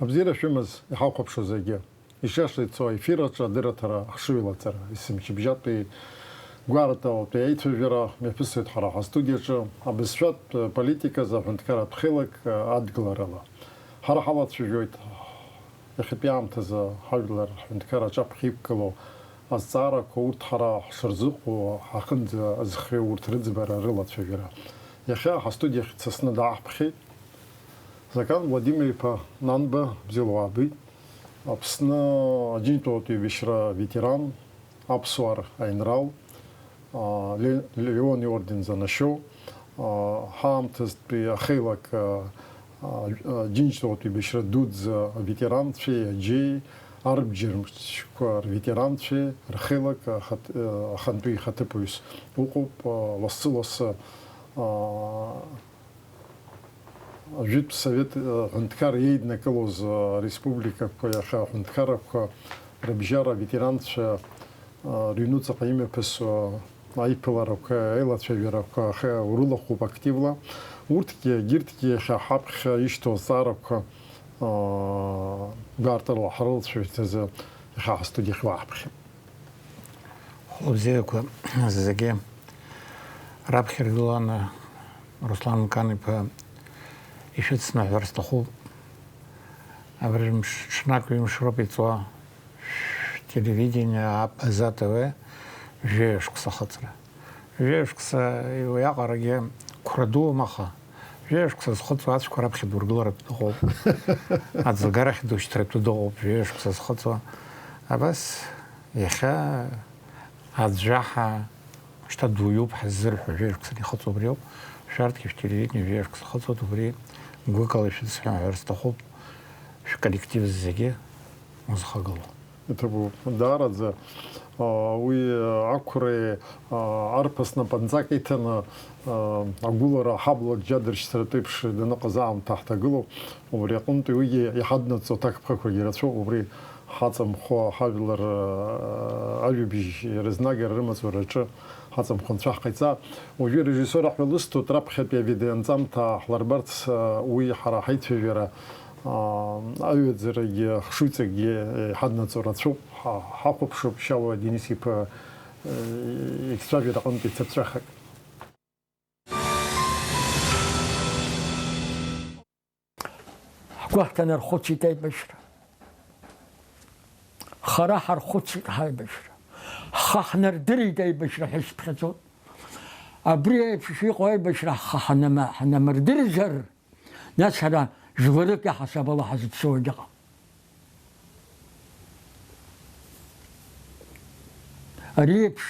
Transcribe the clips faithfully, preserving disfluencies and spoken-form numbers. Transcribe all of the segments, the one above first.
Бзиара шәымаз иҳахәаԥшуа зегьы. Ишиашац ицо аефир аҿы адырраҭара ахшыҩлацара, есымчыбжьатәи гәараҭатәи аицәажәара мҩаԥысуеит ҳара ҳастудиаҿы абызшәатә политиказы аҳәынҭқарратә хеилак адгыларала. Ҳара ҳалацәажәоит иахьатәи аамҭазы ҳажәлар ҳҳәынҭқарра аҿаԥхьа иқәгылоу азҵаарақәа, урҭ ҳара ҳшырзыҟоу ҳаҟынӡа зхиоу урҭ рыӡбара, рылацәажәара. Иахьа ҳастудиахь дсасны дааҳԥхьеит Закан Владимир-иԥа Нанба, бзиала уаабеит. Аԥсны Аџьынџьтәылатәи еибашьра ветеран, аԥсуаа раинрал, а, Ле-, Леон иорден занашьоу, а, ҳаамҭазтәи ахеилак, а, а, Аџьынџьтәылатәи еибашьра дуӡӡа аветеранцәеи аџьеи, арбџьармчқәа рветеранцәеи рхеилак ахат-, а, ахантәаҩы ихаҭыԥуаҩыс уҟоуп, а, лассы-лассы, а, Ажәытә Совет, э, ҳәынҭқар еиднакылоз, э, республикақәа иахьа аҳәынҭқаррақәа рыбжьара аветеранцәа, э, рыҩнуҵаҟа имҩаԥысуа аиԥыларақәа, аилацәажәарақәа ахьа урылахәуп активла. Урҭгьы, егьырҭгьы иахьа ҳаԥхьа ишьҭоу азҵаарақәа, э, гәаартыла ҳрылацәажәарц азы иахьа ҳастудиахь уааҳаԥхьап. Хәылбзиақәа зегьы раԥхьа иргыланы Руслан Мкан-иԥа ишәыцнаҳәар сҭахуп. Абри мш-, ҽнак ҩымш роуп иҵуа шәтелевидение, Абаза Т В, жәаҩа шықәса ахыҵра. Жәаҩа шықәса уиаҟарагьы қәра дуам, аха Жәаҩа шықәса зхыҵуа ацәқәа раԥхьа дургыларатәы дыҟоуп. Аӡлагарахь душьҭратәы дыҟоуп, жәаҩа шықәса зхыҵуа. Абас, иахьа аӡә ҳәа, шьҭа дуаҩуп ҳзырҳәо, жәаҩа шықәса ихыҵуа убриоуп. Шәарҭгьы шәтелевидение жәаҩа шықәса хыҵуеит, убри гәыкала ишәыдысҳәа ҳәа сҭахуп, шәколлектив зегьы узхагылоу. Иҭабуп. Даараӡа, а, уи, а, ақәреи, а, арԥыс напынҵак иҭаны, а, агәылара аҳабла џьадыршьҭратә еиԥш даныҟаз аамҭа ҳҭагылоуп. Убри аҟынтәи уигьы иҳаднаҵо аҭакԥхықәрагьы рацәоуп. Убри ҳаҵамхо ҳажәлар, а, ажәабжь рызнагара рымаҵураҿы ҳаҵамхо анцәа ҳҟаиҵа. Уажәы арежиссиор аҳәа лысҭоит, раԥхьатәи авидеоанҵамҭа ҳларбарц, а, уи ҳара ҳаицәажәара, аа, аҩаӡарагьы, ахшыҩҵакгьы, э, иҳаднаҵо рацәоуп. Ҳа-, ҳахәаԥшып Шьалуа Денис-иԥа, э, егьцәажәара аҟынтәи цыԥҵәахак. Ҳгәы ҳҭанархәыцит аибашьра. Хара ҳархәыцит ҳаибашьра. Ҳхы ҳнардырит аибашьра ҳәа исыԥхьаӡоит. Абри еиԥш иҟоу аибашьра ҳхы ҳанама-, ҳнамырдырзар, Нас ҳара жәларык иаҳасабала ҳазыԥсоуагь ыҟам. Ари еиԥш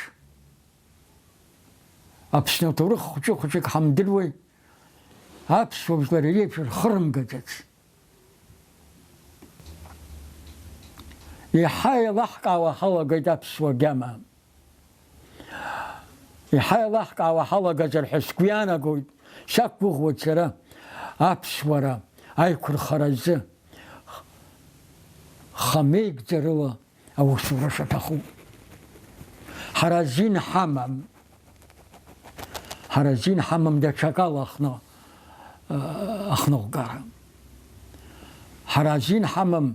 Аԥсны аҭоурых хәыҷы-хәыҷык ҳамдыруеи, аԥсуа жәлар ари еиԥш рхы рымгаӡац. Еиҳа еилаҳкаауа ҳалагеит аԥсуа гьама. Иҳаилаҳкаауа ҳалагазар ҳәа сгәы иаанагоит, сақәгәыӷуеит сара, аԥсуара аиқәырхаразы хамеигӡарыла аусура шаҭаху. Ҳара азин ҳамам. Ҳара азин ҳамам даҽакала ахны-, ахныҟәгара. Ҳара азин ҳамам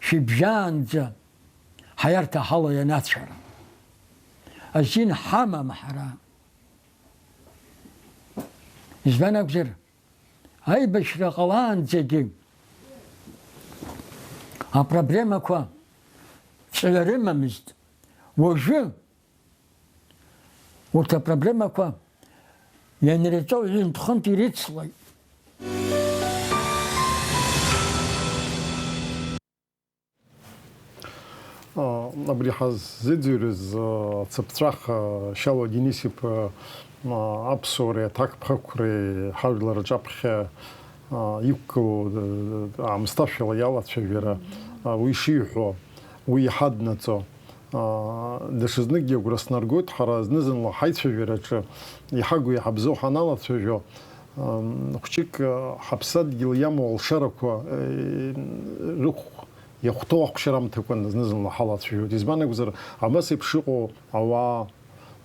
шәыбжьаанӡа ҳаиарҭа ҳала ианацәара. Азин ҳамам ҳара. Избан акәзар, аибашьра ҟалаанӡагьы апроблемақәа ҵәҩа рымамызт. Уажәы урҭ апроблемақәа ианырҵо ҩынтә-хынтә ирыцлоит. Абри ҳаззыӡырҩыз, а, цыԥҵәах, а, Шьалуа Денис-иԥа, а, аԥсуареи аҭакԥхықәреи ҳажәлар рҿаԥхьа, а, иқәгылоу, а, аамсҭашәала иалацәажәара, а, уи шиҳәо, уи иҳаднаҵо, а, даҽазныкгьы агәра снаргоит, ҳара зны-зынла ҳаицәажәараҿы иҳагу иҳабзоу ҳаналацәажәо, ам, хәҷык, а, ҳаԥсадгьыл иамоу алшарақәа, э, рыхә иахәҭоу ахәшьарамҭақәа зны-зынла ҳалацәажәоит. Избан акәзар, абас еиԥш иҟоу ауаа,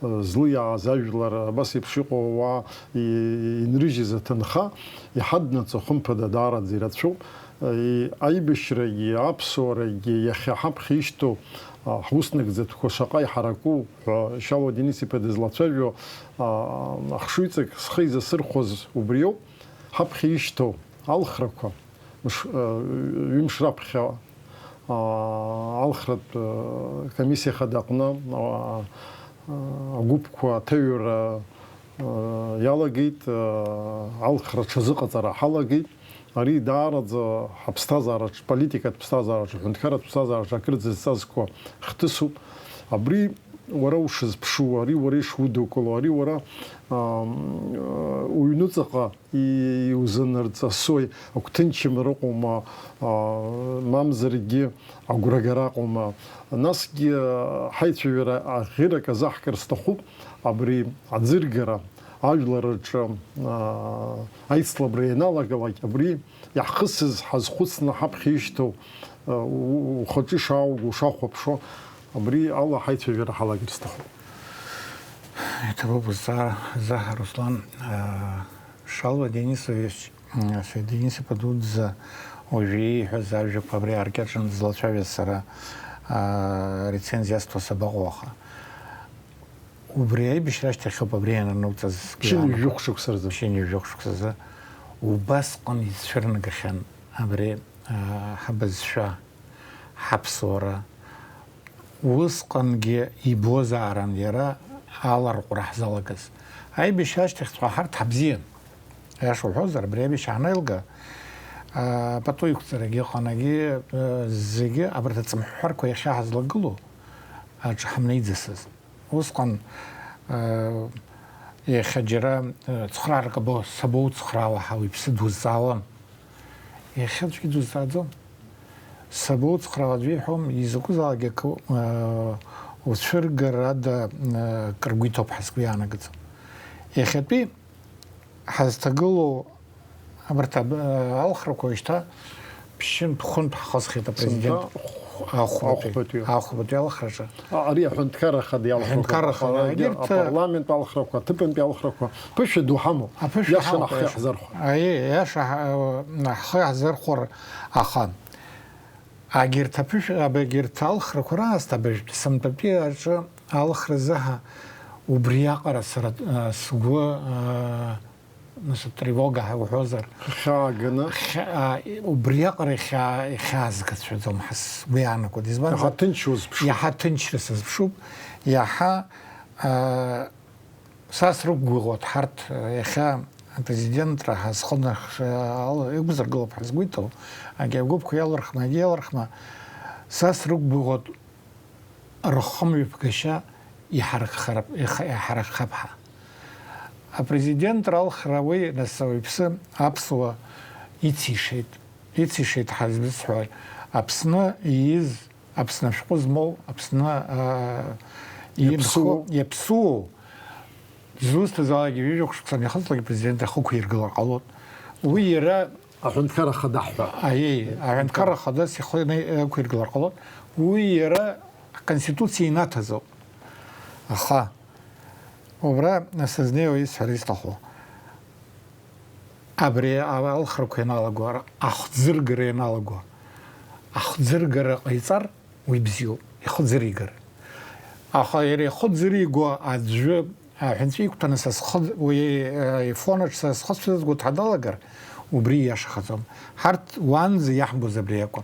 э, злиааз ажәлар, абас еиԥш иҟоу ауаа и-, инрыжьыз аҭынха, иҳаднаҵо, хымԥада, даараӡа ирацәоуп. Аибашьрагьы аԥсуарагьы иахьа ҳаԥхьа ишьҭоу, а, ҳуснагӡатәқәа шаҟа иҳараку ҳәа Шьалуа Денис-иԥа дызлацәажәо, а, ахшыҩҵак схы изасырхәаз убриоуп, ҳаԥхьа ишьҭоу алхрақәа, мш-, а, ҩымш раԥхьа, а, алхратә, а, комиссиа хада аҟны, а, а, агәыԥқәа аҭыҩра, а, иалагеит, а, алхра аҽазыҟаҵара ҳалагеит. Ари даараӡа ҳаԥсҭазаараҿ, политикатә ԥсҭазаараҿ, аҳәынҭқарратә ԥсҭазаараҿ акыр дзызҵазкуа хҭысуп. Абри уара ушызԥшу, ари уара ишудукыло, ари уара, ам, уҩныҵаҟа и-, иузанарҵасуеи, агәҭынчымра ыҟоума, а, мамзаргьы агәрагара ыҟоума? Насгьы, а, ҳаицәажәара аӷьырак азаҳкыр сҭахуп, абри аӡыргара, ажәлар рҿы, аа, аицлабра ианалагалак, абри иаҳхысыз ҳазхәыцны ҳаԥхьа ишьҭоу, аа, у-, ухаҿы ишаауго, ушахәаԥшуа, абри ала ҳаицәажәара ҳалагар сҭахуп. Иҭабуп узҵаара азаҳар, Руслан. Аа, Шалва Денисович, м, Денис-иԥа дуӡӡа уажәы ииҳәаз ажәақәа абри аркьаҿны дызлацәажәаз сара, аа, рецензиа асҭо сабаҟоу аха? Убри аибашьра ашьҭахьоуп абри ианануҵаз сгәы иаанагоит. Ԥшьынҩажәи жәохә шықәса рзы. Ԥшьынҩажәи жәохә шықәса рзы. Убасҟан ицәырнагахьан абри, аа, ҳабызшәа, ҳаԥсуара. Усҟангьы ибозаарын иара аларҟәра ҳзалагаз. Аибашьра ашьҭахьҵәҟьа ҳарҭ ҳабзиан. Аиаша уҳәозар, абри аибашьра ҳанаилга, аа, пату иқәҵарагьы ыҟан, егьи, аа, зегьы абарҭ аҵымҳәҳәарқәа иахьа ҳазлагылоу аҿы ҳамнаиӡацызт. Усҟан, э, иахьа џьара, э, цхыраарак або, сабоуцхраауа ҳәа уаҩԥсы дузҵаауам. Иахьа аӡәгьы дузҵааӡом. Сабоуцхраауа аӡәы иҳәом, изакәызаалакгьы акы, э, уцәыргар ада, э, кыр гәы иҭоуп ҳәа сгәы иаанагаӡом. Иахьатәи ҳазҭагылоу абарҭ аб-, алхрақәа уажәшьҭа ԥшьынтә-хәынтә ҳхысхьеит апрезидент. Сынтәа ахәбатәи, ахәбатәи. Ахәбатәи алхраҿы. А, ари аҳәынҭқарра ахада иалхрақәа. Аҳәынҭқарра ахада, ари егьырҭ, апарламент алхрақәа, аҭыԥантәи алхрақәа, ԥышәа ду ҳамоуп. Аԥышәа иашаны ҳамоуп, ҳхы иаша. Иаҳзархәар. Аиеи, иаша ҳа-, ҳхы иаҳзархәар, аха агьырҭ аԥышә-, аб-, агьырҭ алхрақәа раасҭа абыржәтә сынтәатәи аҿы алхра азыҳәа убриаҟара сара, а, сгәы, а, Нас, тревога ҳәа уҳәозар. Хьааганы. Хьа-, а, убриаҟара ихьаа-, ихьаазгацәаӡом ҳәа сгәы иаанагоит. Избанзар, иаҳа ҭынч узԥшу. Иаҳа ҭынчра сызԥшуп. Иаҳа, а, са срықәгәыӷуеит ҳарҭ, а, иахьа апрезидентра ҳазхынахш-, ала иқәзыргылап ҳәа сгәы иҭоу, агьи агәыԥқәа иалырхма, агьи иалырхма, са срықәгәыӷуеит рхымҩаԥгашьа иҳаракхарап, иха-, иҳаракхап ҳәа. Апрезидент ралхра уи, нас, ауаҩԥсы аԥсуа ицишеит, ицишеит ҳәа зысҳәои, Аԥсны ииз, Аԥсны ашәҟәы змоу, Аԥсны, аа, ианхо, иаԥсуоу, иаԥсуоу, дызусҭазаалакгьы ҩажәа хәшықәса анихыҵлак апрезидент ахы ықәиргылар ҟалоит. Уи иара Аҳәынҭқарра Ахада ҳәа. Аиеи, аҳәынҭқарра ахадас ихы ықәиргылар ҟалоит. Уи иара аконституциа инаҭазоуп. Аха убра сызнеиуа исҳәара исҭаху, абри алхрақәа ианалаго, ара ахӡыргара ианалаго, ахӡыргара ҟаиҵар, уи бзиоуп, ихӡыригар. Аха иара ихӡыриго аӡәы аҳәынҵәа иқәтәаны са схы, уи, э, ифонаҿ са схы сцәызго дҳадалагар, убри ииашахаӡом. Ҳарҭ уаанӡа иаҳбоз абри акәын.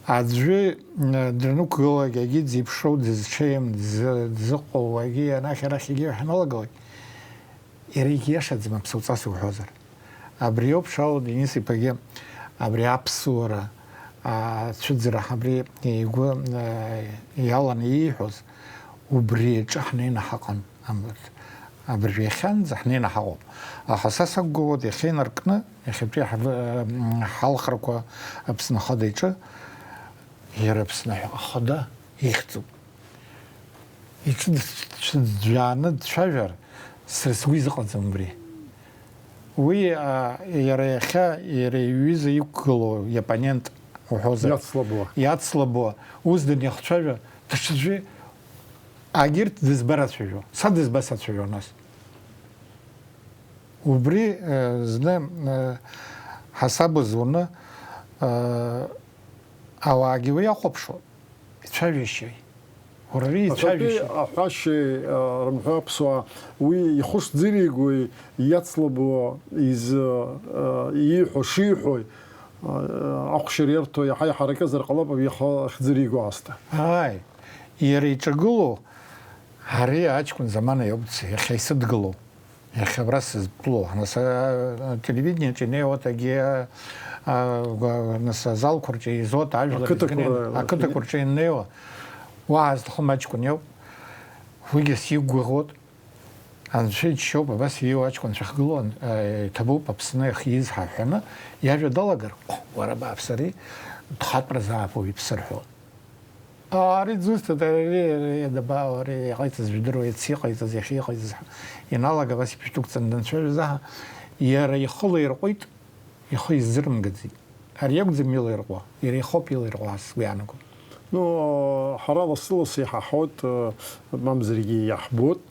Аӡәы, э, дырнықәгылалак, егьи дзеиԥшроу, дызҽеим, дзы-, дзыҟоу, егьи анахь-арахь егьи ҳаналагалак, иара ииашаӡам, аԥсуҵас иуҳәозар. Абри ауп Шалва Денис-иԥагьы абри аԥсуара, а, цәыӡра абри игәы, а, иаланы ииҳәоз, убри аҿы ҳнеины ҳаҟан. Абыржә иахьанӡа ҳнеины ҳаҟоуп. Аха са сақәгәыӷуеит, иахьа инаркны, иахьатәи ҳв-, м, ҳалхрақәа Аԥсны Ахада иҿы, иара Аԥсны Ахада ихьӡуп. Иҿы дцәыӡәӡәааны дцәажәар, сара сгәы изыҟаӡам убри. Уи, а, иара иахьа, иара иҩыза иқәгылоу иоппонент уҳәозар, иацлабуа. Иацлабуа, ус данихцәажәа, даҽаӡәы, агьырҭ дызбарацәажәо, са дызбасацәажәо нас. Убри, э, зны, э, ҳасаб зуны, Ауаагьы уи иахәаԥшуан, ицәажәашьеи, уара ари Аҳәатәи ицәажәашьеи. Аҳәашьеи, а, рымҳәо аԥсуаа, уи ихышӡыригои иацлабуа изы, а, ииҳәо шиҳәои, а, ахәшьара иарҭо иаҳа иҳаракызар ҟалап, абри ихы ахьӡыригоу аасҭа. Ааи, иара иҿагылоу, ари аҷкәын замана иоуп, иахьа исыдгылоу. Иахьа абра сызтәылоу, нас, а, телевидениеҿ инеиуа, егьи, а, а, гәа-, нас, азалқәа рҿы еизоит, ажәлар Ақыҭақәа изганы, ра-, ақыҭақәа рҿы инеиуа, уаҳа зҭахым аҷкәын иоуп. Уигьы сиқәгәыӷуеит. Анцәа иџьшьоуп, абас ииуа аҷкәынцәа ахьгылоу, а, иҭабуп Аԥсны иахьиз ҳәа ҳҳәаны, иажәа далагар, уара абааԥс, ари дхатәразаап уи иԥсы рҳәо. Ари дзусҭада, ари, ари, дабаҟоу, ари иҟаиҵаз жәдыруа, иацы иҟаиҵаз, иахьа иҟаиҵаз ҳәа. Иналага абас иԥшәдықәҵаны данцәажәоз аҳа, иара ихы лаирҟәит, ихы иззырымгаӡеит. Ари иакәӡам илаирҟәуа, иара ихоуп илаирҟәуаз, сгәы иаанагом. Ну, ҳара лассы-лассы иҳаҳауеит, э, мамзаргьы иаҳбоит,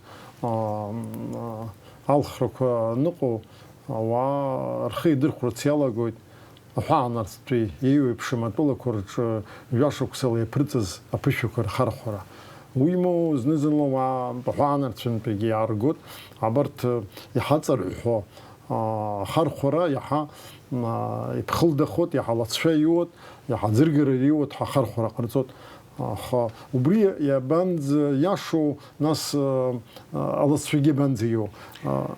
а, м, а, алхрақәа аныҟоу, ауаа рхы идырхәрц иалагоит. Аҳәаанырцәтәи еиуеиԥшым атәылақәа рҿы жәашықәсала иаԥырҵаз аԥышәақәа рхархәара. Уимоу, зны-зынла уа аҳәаанырцәынтәигьы иааргоит, абарҭ, э, иҳаҵарҳәҳәо, а, ахархәара иаҳа, м, а, иԥхылдахоит, иаҳа алацәа иуоуп, иаҳа аӡыргара иуоуп ҳәа ахархәара ҟарҵоит. Аха убри иабанӡа иашоу, нас, э, э, алацәагьы абанӡа иоу? А,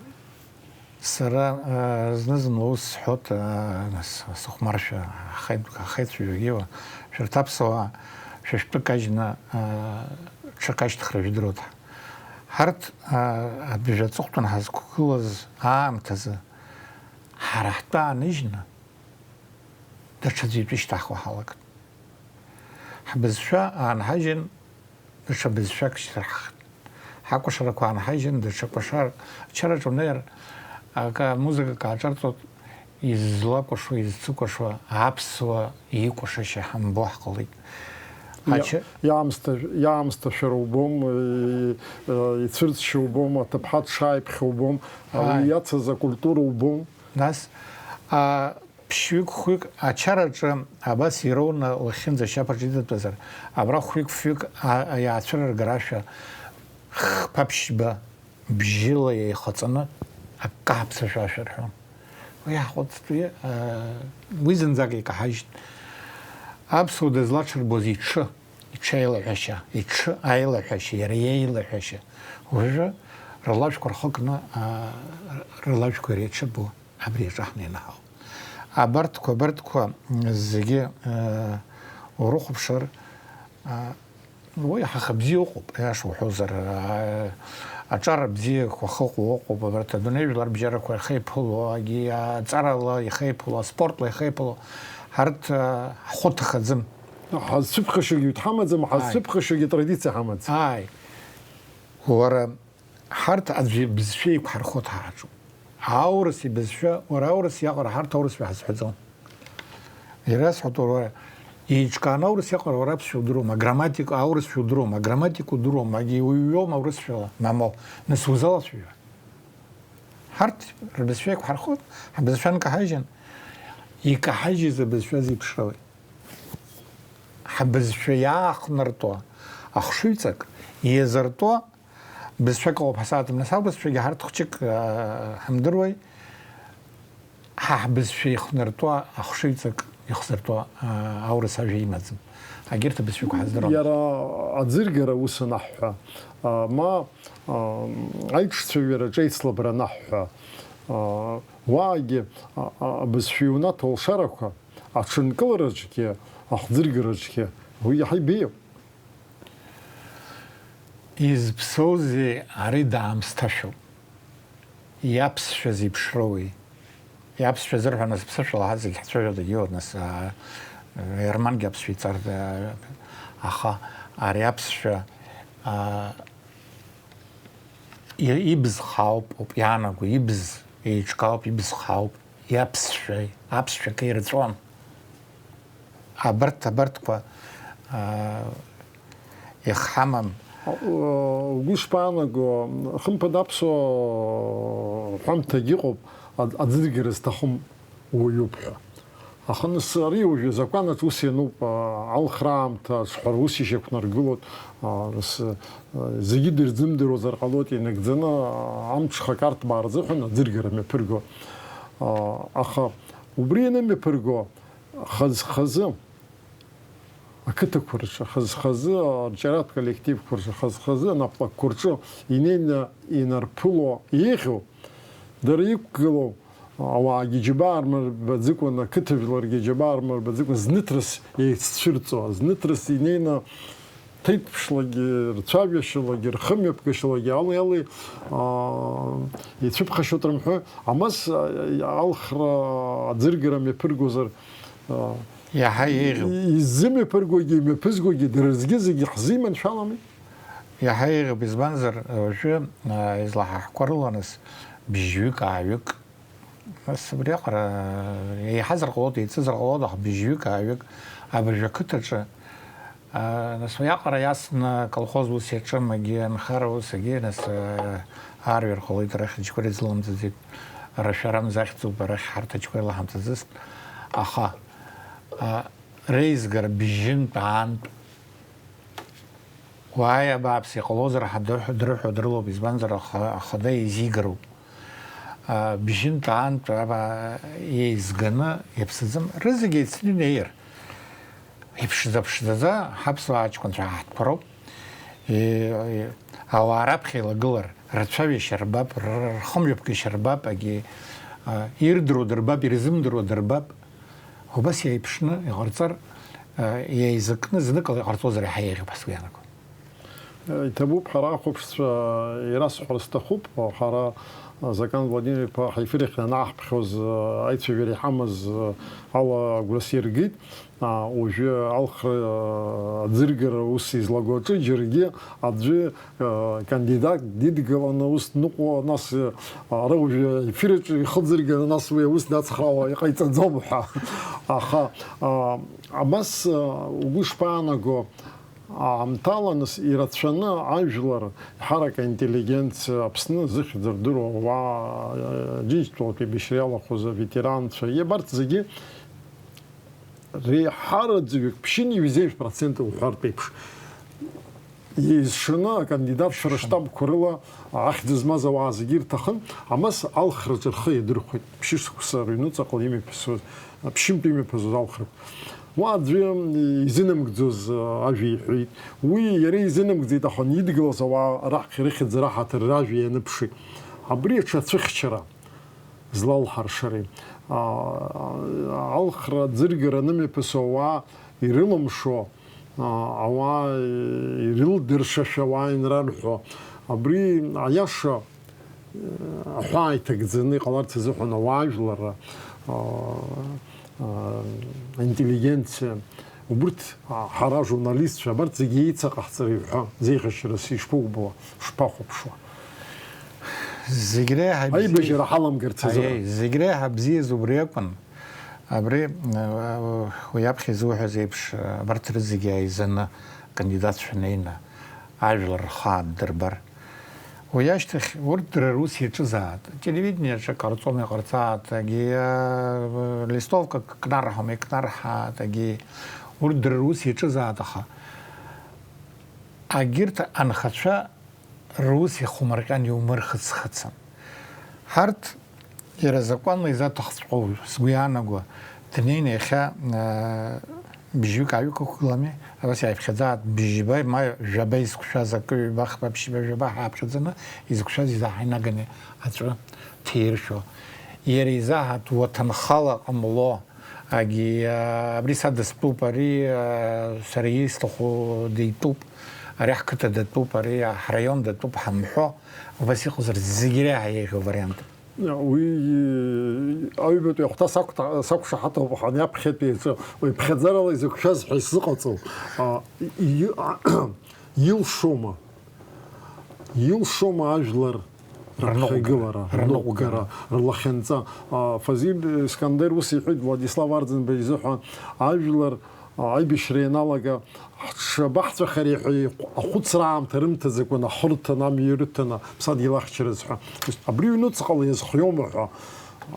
Сара, э, зны-зынла ус сҳәоит, э, с-, сыхәмаршәа, ахаитә-, ахаицәажәагьы, шәарҭ аԥсуаа шәышәтәы кажьны, э, ҽак ашьҭыхра жәдыруеит. Ҳарҭ, э, абжа аҵыхәтәан ҳазқәгылаз аамҭазы ҳара ҳтәы ааныжьны, даҽаӡәы итәы ишьҭаҳхуа ҳалагт. Ҳбызшәа аанҳажьын, даҽа бызшәак шьҭырҳхт. Ҳакәашарақәа аанҳажьын, даҽа кәашар, ачараҿы унеир, акы, музыкак ааҿарҵоит, излакәашо, изцыкәашо, аԥсуа икәашашьа ҳамбо ҳҟалеит. Иа-, Ача- иаамсҭа-, иаамсҭашәара убом, и-, и-, ицәырҵшьа убом, аҭыԥҳа дшааиԥхьо убом, ауаҩы Ааи. иацыз акультура убом. Нас, а, Ԥшьҩык-хәҩык ачараҿы абас ироуны лахьынҵа ашьаԥаҿ идытәазар, абра хәҩык-фҩык а-, иаацәырыргарашәа, хԥа-ԥшьба бжьыла еихаҵаны акы ҳаԥсашәашәа рҳәон. Уи ҳаҟәыҵт, уи, а, уи зынӡак икаҳажьт. Аԥсуа дызлаҽырбоз иҽы, иҽы аилаҳәашьа, иҽы аилаҳәашьа, иара иеилаҳәашьа. Уажәы рылажәқәа рхыкны, а, рылажәқәа иреиҽырбо. Абри аҿы ҳнеины ҳауп. Абарҭқәа, абарҭқәа зегьы, э, урыхәаԥшыр, э, уи ҳаха бзиа ыҟоуп, аиаша уҳәозар, э, аҿар бзиақәа хыҟоу ыҟоуп, абарҭ адунеи жәлар бжьарақәа иахеиԥыло, агьи аҵарала иахеиԥыло, аспортла иахеиԥыло, ҳарҭ, э, ҳхәы ҭахаӡым. Ҳазцәыԥхашьогьы дҳамаӡам, Ааи. ҳазцәыԥхашьогьы традициа ҳамаӡам. Ааи. Уара, Ҳарҭ аӡәы ибызшәа еиқәҳархо ҭааҿуп. Аурыс ибызшәа, уара аурыс иаҟара ҳарҭ аурысшәа ҳазҳәаӡом. Ирасҳәоит уара, еиҿкааны аурыс иаҟара уара аԥсшәа удыруама, аграмматика аурысшәа удыруама, аграмматика удыруама, агьи уҩуама аурысшәала, мамоу, нас узалацәажәа. Ҳарҭ рбызшәа еиқәҳархоит, ҳбызшәа нкаҳажьын, икаҳажьыз абызшәа зеиԥшроуи? Ҳбызшәа иаахнартуа ахшыҩҵак, иазыртуа Бызшәак ыҟоуп ҳасааҭым, нас аурысшәагьы ҳарҭ хәҷык, аа, ҳамдыруеи, ҳа ҳбызшәа ихнартәуа ахшыҩҵак ихзыртәуа, аа, аурыс ажәа имаӡам. Агьырҭ абызшәақәа ҳаздыруам. Иара аӡыргара ус анаҳҳәа, аа, ма, аа, аиҿцәажәараҿы аицлабра анаҳҳәа, аа, уаагьы, а, а, абызшәа иунаҭо алшарақәа, аҽынкылараҿгьы, ахәӡыргараҿгьы уи иаҳа ибеиоуп. Изыԥсоузеи ари даамсҭашәоуп? Иаԥсшәа зеиԥшроуи? Иаԥсшәа зырҳәо нас ԥсышәала ҳазегь ҳцәажәо дагьиуеит, нас, аа, Ермангьы аԥсшәа иҵар, аа, аха ари аԥсшәа, аа, и-, ибз хаауп, ауп иаанаго, ибз еиҿкаауп, ибз хаауп, иаԥсшәа, аԥсшәа акы ирҵәуам. Абарҭ, абарҭқәа, аа, иахҳамам. Угәы шԥаанаго, хымԥада аԥсуа ҳәамҭагь ыҟоуп, аӡ-, аӡыргара зҭахым уаҩуп ҳәа. Аха нас ари уажәы азакәанаҿ ус иануп, а, алхра аамҭа аҿҳәара ус ишьақәнаргылоит, а, нас, а, зегьы дырзымдыруазар ҟалоит, инагӡаны, а, амҽхак арҭбаа рзыҳәан аӡыргара мҩаԥырго. А, аха убри ианымҩаԥырго, хаз-хазы, ақыҭақәа рҿы, хаз-хазы, а, арҿиаратә коллективқәа рҿы, хаз-хазы анаплакқәа рҿы инеины инарԥыло еиӷьу, дара иқәгылоу ауаагьы џьабаа рмырбаӡыкәан, ақыҭажәларгьы џьабаа рмырбаӡыкәан, зныҭрас еиццәырҵуа, зныҭрас инеины ҭеиҭԥшлагьы, рцәажәашьалагьы, рхымҩаԥгашьалагьы али-али, аа, ицәыԥхашьоит рымҳәои, амас, аа, алхра аӡыргара мҩаԥыргозар, аа, Иаҳа еиӷьуп. И-, изымҩаԥыргогьы, имҩаԥызгогьы дара рзгьы зегьы ҳзиманшәалами? Иаҳа еиӷьуп, избанзар, уажәы, аа, излаҳаҳкәарыланыс бжьҩык, ааҩык, нас убриаҟара еиҳазар ҟалоит, еицызар ҟалоит, аха бжьҩык, ааҩык абыржә ақыҭаҿы, аа, нас уиаҟара иасны аколхоз ус иаҿым, егьи анхара ус, егьи, нас, аа, аарҩар ҟалоит, арахь аџьқәа ирыӡламҵаӡеит, рашәара мзахьӡуп, арахь ҳарҭ аџьқәа ирлаҳамҵаӡыст, аха, аа, реизгара бжьынтә аантә Уааи, абааԥс, иҟалозар ҳәа дырҳәо, дрыҳәо дрылоуп, избанзар, аха-, ахада еизигароуп. А, бжьынтә аантә аба-, еизганы иаԥсаӡам, рызегь еицны инеир. Иԥшӡа-ԥшӡаӡа ҳаԥсуаа аҷкәынцәа ҳаҳҭԥароуп. И-, и-, ауаа раԥхьа илагылар, рцәажәашьа рбап, р-, рхымҩаԥгашьа рбап, агьи, а, ирдыруа дырбап, ирзымдыруа дырбап. Убас иеиԥшны иҟарҵар, а, еизакны зныкала иҟарҵозар иаҳа еиӷьуп ҳәа сгәы иаанагоит. Иҭабуп, ҳара ахәаԥшцәа ирасҳәар сҭахуп, ҳара, а, Закан Владимир-иԥа ҳефир иахь ианааҳԥхьоз, а, аицәажәара иҳамаз, а, ала агәра сиргеит. А, уажәы алхра, а, аӡыргара ус излаго аҿы џьаргьы аӡәы, а, кандидат дидгыланы ус дныҟәо, нас, а, ара уажәы аефир аҿы ихы ӡырганы, нас уи аус дацхраауа иҟаиҵаӡом ҳәа. Аха, а, абас, а, угәы шԥаанаго, аамҭала, нас, ирацәаны ажәлар, ҳарак аинтеллигенциа, Аԥсны зыхьӡ рдыруа ауаа, а, Џьынџьтәылатәи еибашьра иалахәыз аветеранцәа, абарҭ зегьы реиҳараӡәҩык ԥшьынҩажәи жәеиза процент уҳәартә еиԥш, еизшаны акандидатцәа рыштабқәа рыла ахьӡ змаз ауаа зегьы ирҭахын, амас алхраҿы рхы иадырхәеит, ԥшьышықәса рыҩнуҵаҟа имҩаԥысуаз, ԥшьынтә имҩаԥысуаз алхрақәа. Уа аӡәы изынамыгӡоз ажәа иҳәеит. Уи иара изынамыгӡеит, аха идгылаз ауаа раԥхьа рыхьӡ раҳаҭыр ражәа ианыԥшит. Абри аҽацәыхьчара злалҳаршари? А, алхра, аӡыргара анымҩаԥысуа ауаа ирылымшо, а, ауаа ирылдыршашәа, ауаа инрарҳәо, абри аиаша, а, аҳәаа иҭагӡаны иҟаларц азыҳәан ауаажәларра, а, а, аинтеллигенциа, убырҭ, а, ҳара ажурналистцәа, абарҭ зегьы еицаҟаҳҵар иҳәа, зеиӷьашьарас ишԥоубо, шԥахәаԥшуа? Зегь реиҳа бзиаз, Аибашьра ҳаламгарц азыҳәан. Аиеи, зегь реиҳа бзиаз убри акәын. Абри, э, уи аԥхьа изуҳәаз еиԥш, э, абарҭ рызегьы ааизаны акандидатцәа неины ажәлар рхы ааддырбар. Уи ашьҭахь урҭ дара рус иаҿызаат. Телевидениеҿы ҟарҵома иҟарҵаат, агьи, э, листовкак кнарҳаума икнарҳаат, агьи урҭ дара рус иаҿызаат, аха агьырҭ анхацәа рус ихәмарҟьан иумырхыцхыцын. Ҳарҭ иара азакәанла изаҭахҵәҟьоу сгәы иаанагоу, днеины иахьа, аа, бжьҩык ааҩык ықәгылами, абас иааиԥхьаӡаат, бжьба ма жәаба изқәшәаз акы, ҩба, хԥа, ԥшьба, жәаба ҳааԥхьаӡаны, изықәшәаз изаҳа инаганы аҵәы ҭиршәо. Иара изаҳаҭ уаҭанхала ҟамло, Агьи, а, абри са дыстәуп, ари, а, сара исҭаху дитәуп, ари ҳқыҭа датәуп, ари ҳраион датәуп ҳамҳәо, убас иҟазар зегь реиҳа еиӷьу вариант. Уи, аҩбатәи ахәҭа сақәҭа-, сақәшаҳаҭуп, ҳан иаԥхьатәи аҿы, уи ԥхьаӡарала изықәшәаз ҳәа исзыҟаҵоу, а, и-, а, илшома? Илшома ажәлар Рныҟәгара. Раԥхьагылара, Рныҟәгара. Рныҟәгара, рлахьынҵа. А, Фазиль Искандер ус иҳәеит Владислав Арӡынба изыҳәан, ажәлар, а, аибашьра ианалага, ҳҽабаҳҵәахари ҳәа ахәыцра аамҭа рымҭаӡакәа, ахы рҭаны, амҩа рыҭаны, ԥсадгьыл ахьчараз ҳәа. Абри ҩнуҵҟала иазхиоума ҳәа,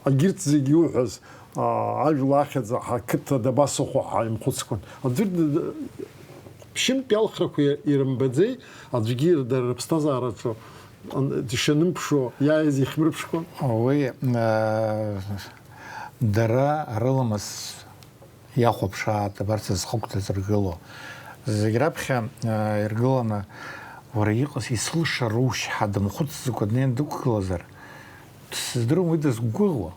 агьырҭ зегьы иуҳәаз, аа, ажәла ахьӡ ҳақыҭа дабасыхәо ҳәа имхәыцкәан. Аӡәыр д-, д-, ԥшьынтә иалхрақәа ирымбаӡеи, аӡәгьы дара рыԥсҭазаараҿы ан-, дшанымԥшуа иааиз ихьмырԥшкәан? Уи, э, дара рыламыс иахәаԥшаат абарҭ зхықәкыз ргыло. Зегь раԥхьа, э, иргыланы, уара иҟаз исылшарушь ҳәа дымхәыцӡакәа днеин дықәгылазар, сыздыруам уи дызқәгәыӷуа.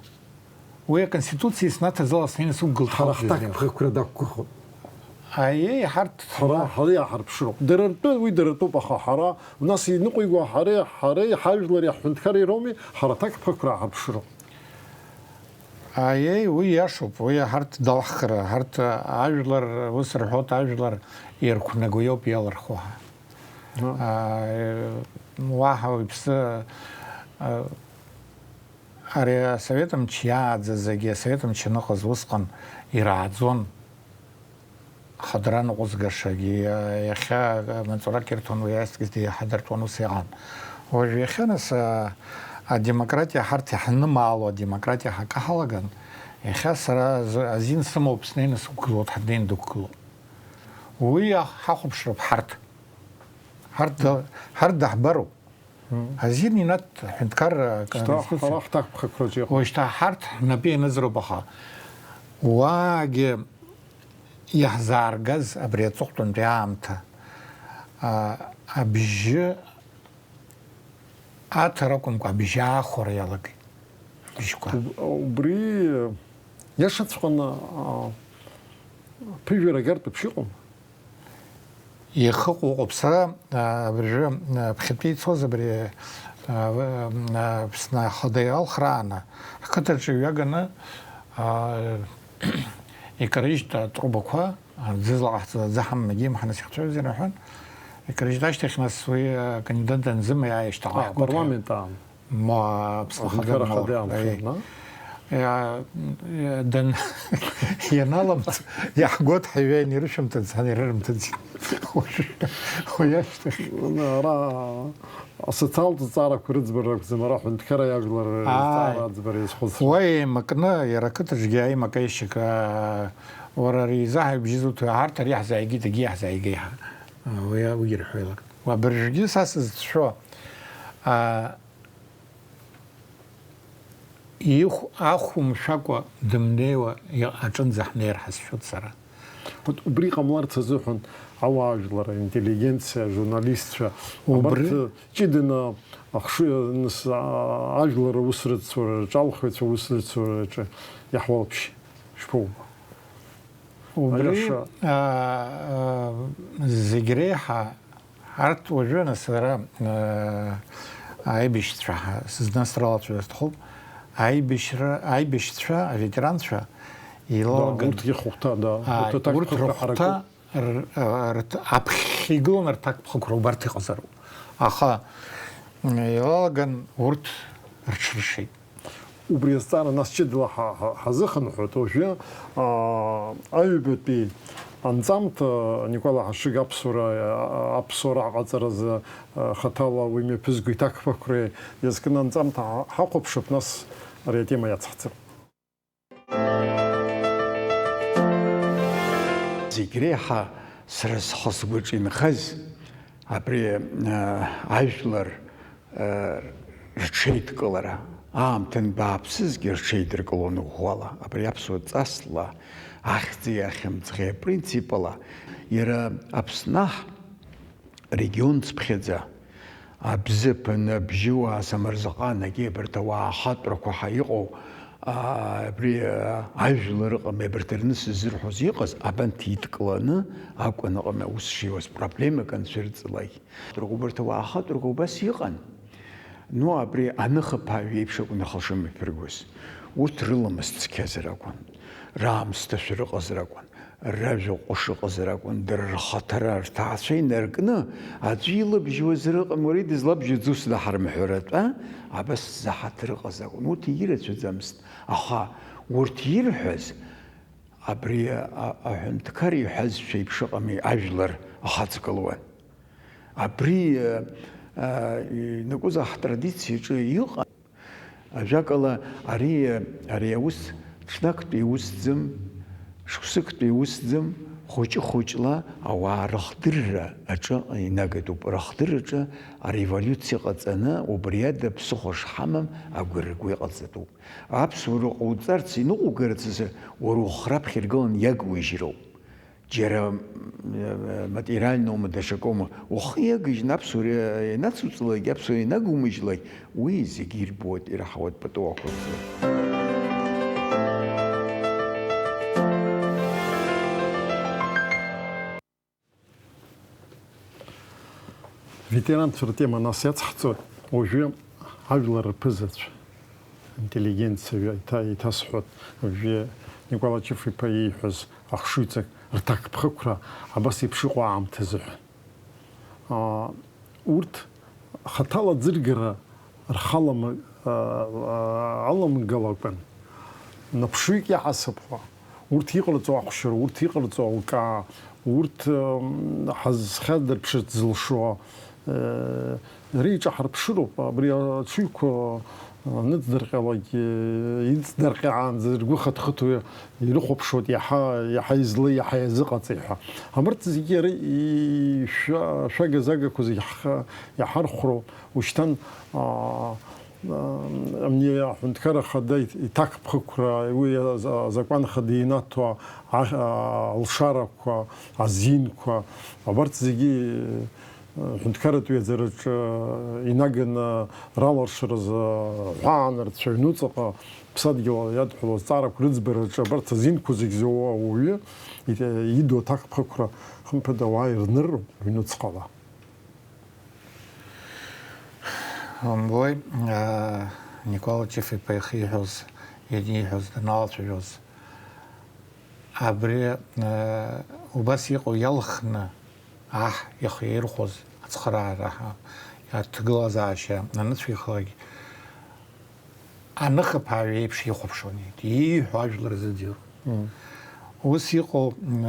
Уи аконституциа иснаҭаз ала снеины сықәгылт. Ҳара ҳҭакԥхықәра дақәгәыӷуан. Аиеи, ҳарҭ ҳара, ҳара иаҳарԥшроуп. Дара ртәы, уи дара ртәуп, аха ҳара, нас иныҟәигоу ҳара, ҳара, ҳажәлари ҳҳәынҭқарреи роуми, ҳара аҭакԥхықәра ҳарԥшроуп. Аиеи, уи иашоуп, уи ҳарҭ далаҳхра, ҳарҭ ажәлар, ус рҳәоит, ажәлар ирқәнаго иоуп иалырхуа ҳәа. Ҳа. Аа, уаҳа уаҩԥсы, а, ари асовет мчы иааӡаз зегьы, асовет мчы аныҟаз усҟан ирааӡон. Ҳадара ныҟәызгашагьы, иа-, иахьа маҵурак ирҭон, уи аизгьы иҳадыртәон, ус иҟан. Уажә иахьа нас, а, адемократиа ҳарҭ иаҳнымаало, адемократиа ҳакы ҳалаган, иахьа сара з-, азин сымоуп, снеины сықәгылоит, ҳаднеины дықәгылоуп. Уи ах-, ҳахәаԥшроуп ҳарҭ. Ҳарҭ да-, ҳарҭ даҳбароуп. Мм. Азин инаҭ ҳәынҭқарра Шьҭа аконституциа. Ҳара ҳҭакԥхықәраҿы иҟоуп. Уажәшьҭа ҳарҭ ҳнапы ианызароуп, аха уаагьы иаҳзааргаз абри аҵыхәтәантәи аамҭа, а, абжьы аҭара акәымкәа, абжьы аахәара иалагеит. Абжьқәа. Уб-, убри, иашаҵәҟьаны, а, ԥыжәара агартә еиԥш иҟоума? Иахыҟоу ыҟоуп. Сара, а, абыржәы, а, ԥхьатәи ицоз абри, а, в-, а, Аԥсны ахада иалхрааны, ҳқыҭаҿы иҩаганы, а, икарыжьт атрубақәа, аӡы злаҟаҳҵаз аӡы ҳамам, егьимҳа нас ихцәажәозар рҳәан, икарыжьт ашьҭахь, нас уи, а, акандидат данзымиааи ашьҭахь. А, ҳгәы апарламент аан. Ма, Аԥсны Ахада ахада маур. Иаанхеит, Аи. Иа-, иа-, дан-, ианаламҵ, иаҳгәаҭҳаҩ иан ирышәымҭац, ан ирырымҭац. Уи ашьҭахь. Ара асоциалтә зҵаарақәа рыӡбара ракәӡам, ара аҳәынҭқарра иажәлар Ааи. Рызҵаара аӡбара иазхәыцра. Уа еимакны, иара ақыҭаҿгьы аимак-аишьак, аа, уара ари изаҳа ибжьы зуҭо, ҳарҭ ари иаҳзааигеит, егьи иаҳзааигеит ҳәа. Уи, уи ирҳәоит. Уа абыржәгьы са сызцәшәо, аа, Ихә ахәымшәакәа дымнеиуа иҟ-, аҿынӡа ҳнеир ҳазшәоит сара. Урҭ убри ҟамларц азыҳәан ауаажәлар, аинтеллигенциа, ажурналистцәа, Убри абарҭ ҷыданы ахшыҩ аныс-, а-, ажәлар аусрыцураҿы, алхыҩцәа аусрыцураҿы иаҳуалԥшьа шԥоубо? Убри, Алиаша. А, а, зегь реиҳа Арҭ уажәы, нас, ара, э, аибашьцәа ҳәа сызнасралацәа сҭахуп. Аибашьра, аибашьцәа, аветеранцәа Да, еилалган, урҭгьы хәыхәҭа, да. Ааи, Урҭ аҭак урҭ ԥхықәра рыхәҭа ҳаракуп. р-, э, рҭ-, аԥхьа игылан рҭак ԥхықәра убарҭ иҟазароуп. Аха, м, еилалган урҭ рҽыршеит. Убри азҵаара нас ҷыдала ҳа-, ҳа-, ҳазыхынҳәуеит. Уажәы, аа, аҩбатәи анҵамҭа Никәала Ҳашыг аԥсуара, аа, аԥсуара аҟаҵаразы, аа, хаҭала уи мҩаԥызго иҭакԥхықәра иазкны анҵамҭа ҳа-, ҳахәаԥшып, нас ари атема иацҳҵап. Зегь реиҳа сара схы-сгәаҿы инхаз абри, аа, ажәлар рҽеидкылара, аамҭа анбааԥсызгьы рҽеидыркылон ӷәӷәала, абри аԥсуа ҵасла, ахьӡи ахьымӡӷи апринцип ала, иара Аԥсны аҳ регион цыԥхьаӡа, абзыԥын, абжьыуаа, Самырзаҟан, егьи абарҭ ауаа ахатәрақәа ҳәа иҟоу, аа, абри, аа, ажәлар ыҟами, абарҭ рныс ззырҳәоз иҟаз, абанҭ идкыланы акәын ыҟами аус шиуаз, проблемак анцәырҵлак. Убарҭ ауаа ахатәрақәа убас иҟан. Ну, абри аныхаԥааҩ иеиԥш акәын ахылшымҩаԥыргоз. Урҭ рыламыс цқьазар акәын, раамсҭашәа рыҟазар акәын, ражәа ҟәыш ыҟазар акәын, дара рхаҭара, рҭаацәа инаркны, аӡәы илабжьуазар ыҟами, уара идызлабжьо ӡус даҳарымҳәаратәа, абас заҳаҭыр ыҟаз акәын. Урҭ ирацәаӡамызт, аха урҭ ирҳәаз, абри а-, аҳәынҭқар иҳәазшәа еиԥш ыҟами ажәлар ахаҵгылуан. Абри, а, а, инакәызаалак ҳтрадициаҿы иҟан. Ажәакала, ари, ари аус Ҽнактәи усӡам, шықәсыктәи усӡам, хәыҷы-хәыҷла ауаа рыхдырра аҿы инагатәуп. Рыхдырраҿы ареволиуциа ҟаҵаны, убри ада ԥсыхәа шҳамам агәра ргәы иҟаҵатәуп. Аԥсуара ҟауҵарц, иныҟәугарц азы уара ухы раԥхьа иргыланы иагуижьроуп. Џьара, м, материальноума, даҽакоума, ухы иагыжьны аԥсуара ианацуҵлак, аԥсуара ианагумыжьлак, уи зегьы ирбоит, ираҳауеит пату ақәырҵоит. Ветеранцәа ртема нас иацҳҵоит, уажәы ажәлар рԥызацәа, интеллигенциа, еиҭа, еиҭасҳәоит, уажәы Никәала Чыф-иԥа ииҳәаз ахшыҩҵак рҭакԥхықәра абас еиԥш иҟоу аамҭазыҳәан. Аа, урҭ хаҭала аӡыргара рхалама-, аа, аламгалакәан, наԥшҩык иаҳасаб ҳәа, урҭ иҟарҵо ахәшьара, урҭ иҟарҵо алкаа, урҭ, м, ҳазхьадырԥшырц зылшо, э, реиҿаҳарԥшыроуп абри аҽыҩқәа, э, ныҵдырҟьалак, э, иҵдырҟьаанӡа ргәы хыҭхыҭуа ирыхәаԥшуеит, иаҳа, иаҳа излеи, иаҳа иазыҟаҵеи ҳәа. Абарҭ зегьы ара ишәа-, шәага-загақәа зегьы ҳхы иаҳархәроуп. Ушьҭан, аа, аа, амни аҳәынҭқар ахада иҭ-, иҭакԥхықәра, уи аза-, азакәан хада инаҭо а-, а-, алшарақәа, азинқәа, абарҭ зегьы, э, ҳәынҭқарратә ҩаӡараҿы инаганы раларшаразы ҳәаанырцә аҩнуҵаҟа ԥсадгьыл иадҳәалоу азҵаарақәа рыӡбараҿы абарҭ азинқәа зегь зоуа ауаҩы иҭ-, иду аҭакԥхықәра, хымԥада, ауаа ирныруп аҩнуҵҟала. Умбои, аа, Никәала Чыф-иԥа иахьиҳәоз, ианиҳәоз, даналацәажәоз, абри, аа, убас иҟоу иалхны, аҳ ихы ирхәоз ацхыраара ҳа-, аҭагылазаашьа аныцәихлак, аныхаԥааҩ еиԥш ихәаԥшуан, ииҳәо ажәлар зыӡырҩуан. Мм. Ус иҟоу, м,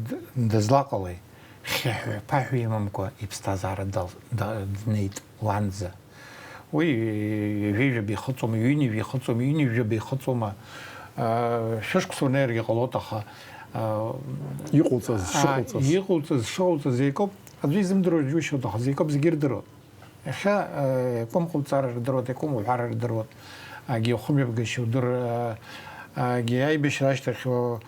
д-, дызлаҟалеи? Хьаҳәа-ԥаҳәа имамкәа иԥсҭазаара дал-, да-, днеит уанӡа. Уи ҩажәа-ҩажәаба ихыҵуама, ҩынҩажәа ихыҵуама, ҩынҩажәаба ихыҵуама, а, шәышықәса унеиргьы ҟалоит, аха, а, Иҟауҵаз, а, шыҟауҵаз. Иҟауҵаз, шыҟауҵаз еикоуп. Аӡәы изымдыруа џьушьоит, аха зеикоуп, зегьы ирдыруеит. Иахьа, э, иакәым ҟауҵар рдыруеит, иакәым уҳәар рдыруеит, агьи ухымҩаԥгашьа удыр-, э, агьи аибашьра ашьҭахь, э,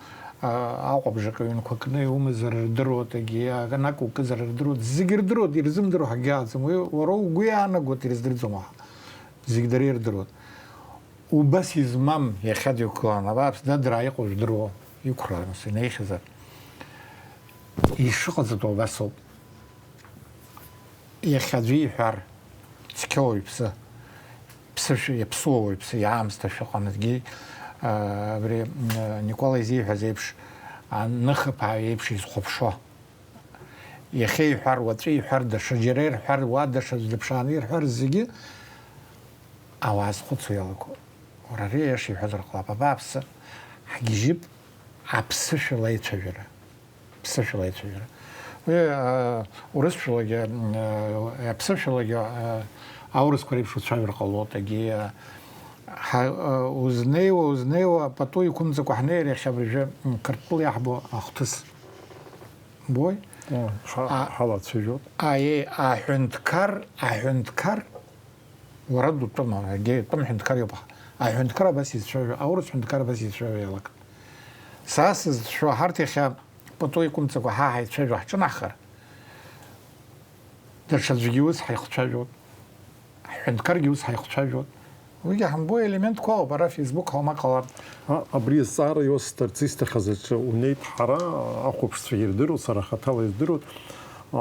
аҟәабжак ҩынқәа кны иумазар рдыруеит, агьи анакә укызар рдыруеит, зегьы рдыруеит, ирзымдыруа ҳагьааӡам. Уи уара угәы иаанагоит ирыздырӡом уаҳа. Зегь дара ирдыруеит. Убас измам иахьа дҩықәлан, абааԥс, дадраа иҟоу жәдыруоу, иқәра, нас, инеихьазар. Ишыҟаҵатәу убас ауп. Иахьа аӡәы иҳәар, цқьоу иԥсы, ԥсышәа, иаԥсуоу иԥсы, иаамсҭа шәыҟанаҵгьы, а, абри, а, Никәала изиҳәаз еиԥш, аныхаԥааҩ еиԥш изхәаԥшуа. Иахьа иҳәар, уаҵәы иҳәар, даҽаџьара ирҳәар, уа даҽаӡә дыԥшааны ирҳәар, зегьы ауаа зхәыцуа иалаго. Уара ари аиаша иҳәазар ҟалап, абааԥсы, ҳгьежьып аԥсышәала аицәажәара. Ԥсышәала аицәажәара. Уи, а, урысшәалагьы, а, аԥсышәалагьы, а, аурысқәа реиԥш уцәажәар ҟалоит, егьи, а, ҳа-, а, узнеиуа, узнеиуа, пату иқәымҵакәа ҳнеир иахьа абыржәы, м, Қырҭтәыла иаҳбо ахҭыс. Бой? О, ҳа-, А, ҳалацәажәоит. Аиеи, аҳәынҭқар, аҳәынҭқар, уара дутәым, егьи тәым ҳәынҭқар иоуп. Аҳәынҭқар абас изцәажәо, аурыс ҳәынҭқар абас изцәажәо иалагт. Са сызцәшәо, ҳарҭ иахьа пату иқәымҵакәа ҳа ҳаицәажәо ҳҿынаҳхар, даҽаӡәгьы ус ҳаихцәажәоит. Ҳҳәынҭқаргьы ус ҳаихцәажәоит. Уигьы ҳамбои, елементқәа ауп, ара Facebook ҳаума ҟалар. А, абри азҵаара иосҭарц исҭахыз аҿы унеит, ҳара ахәаԥшцәа ирдыруеит, сара хаҭала издыруеит, а,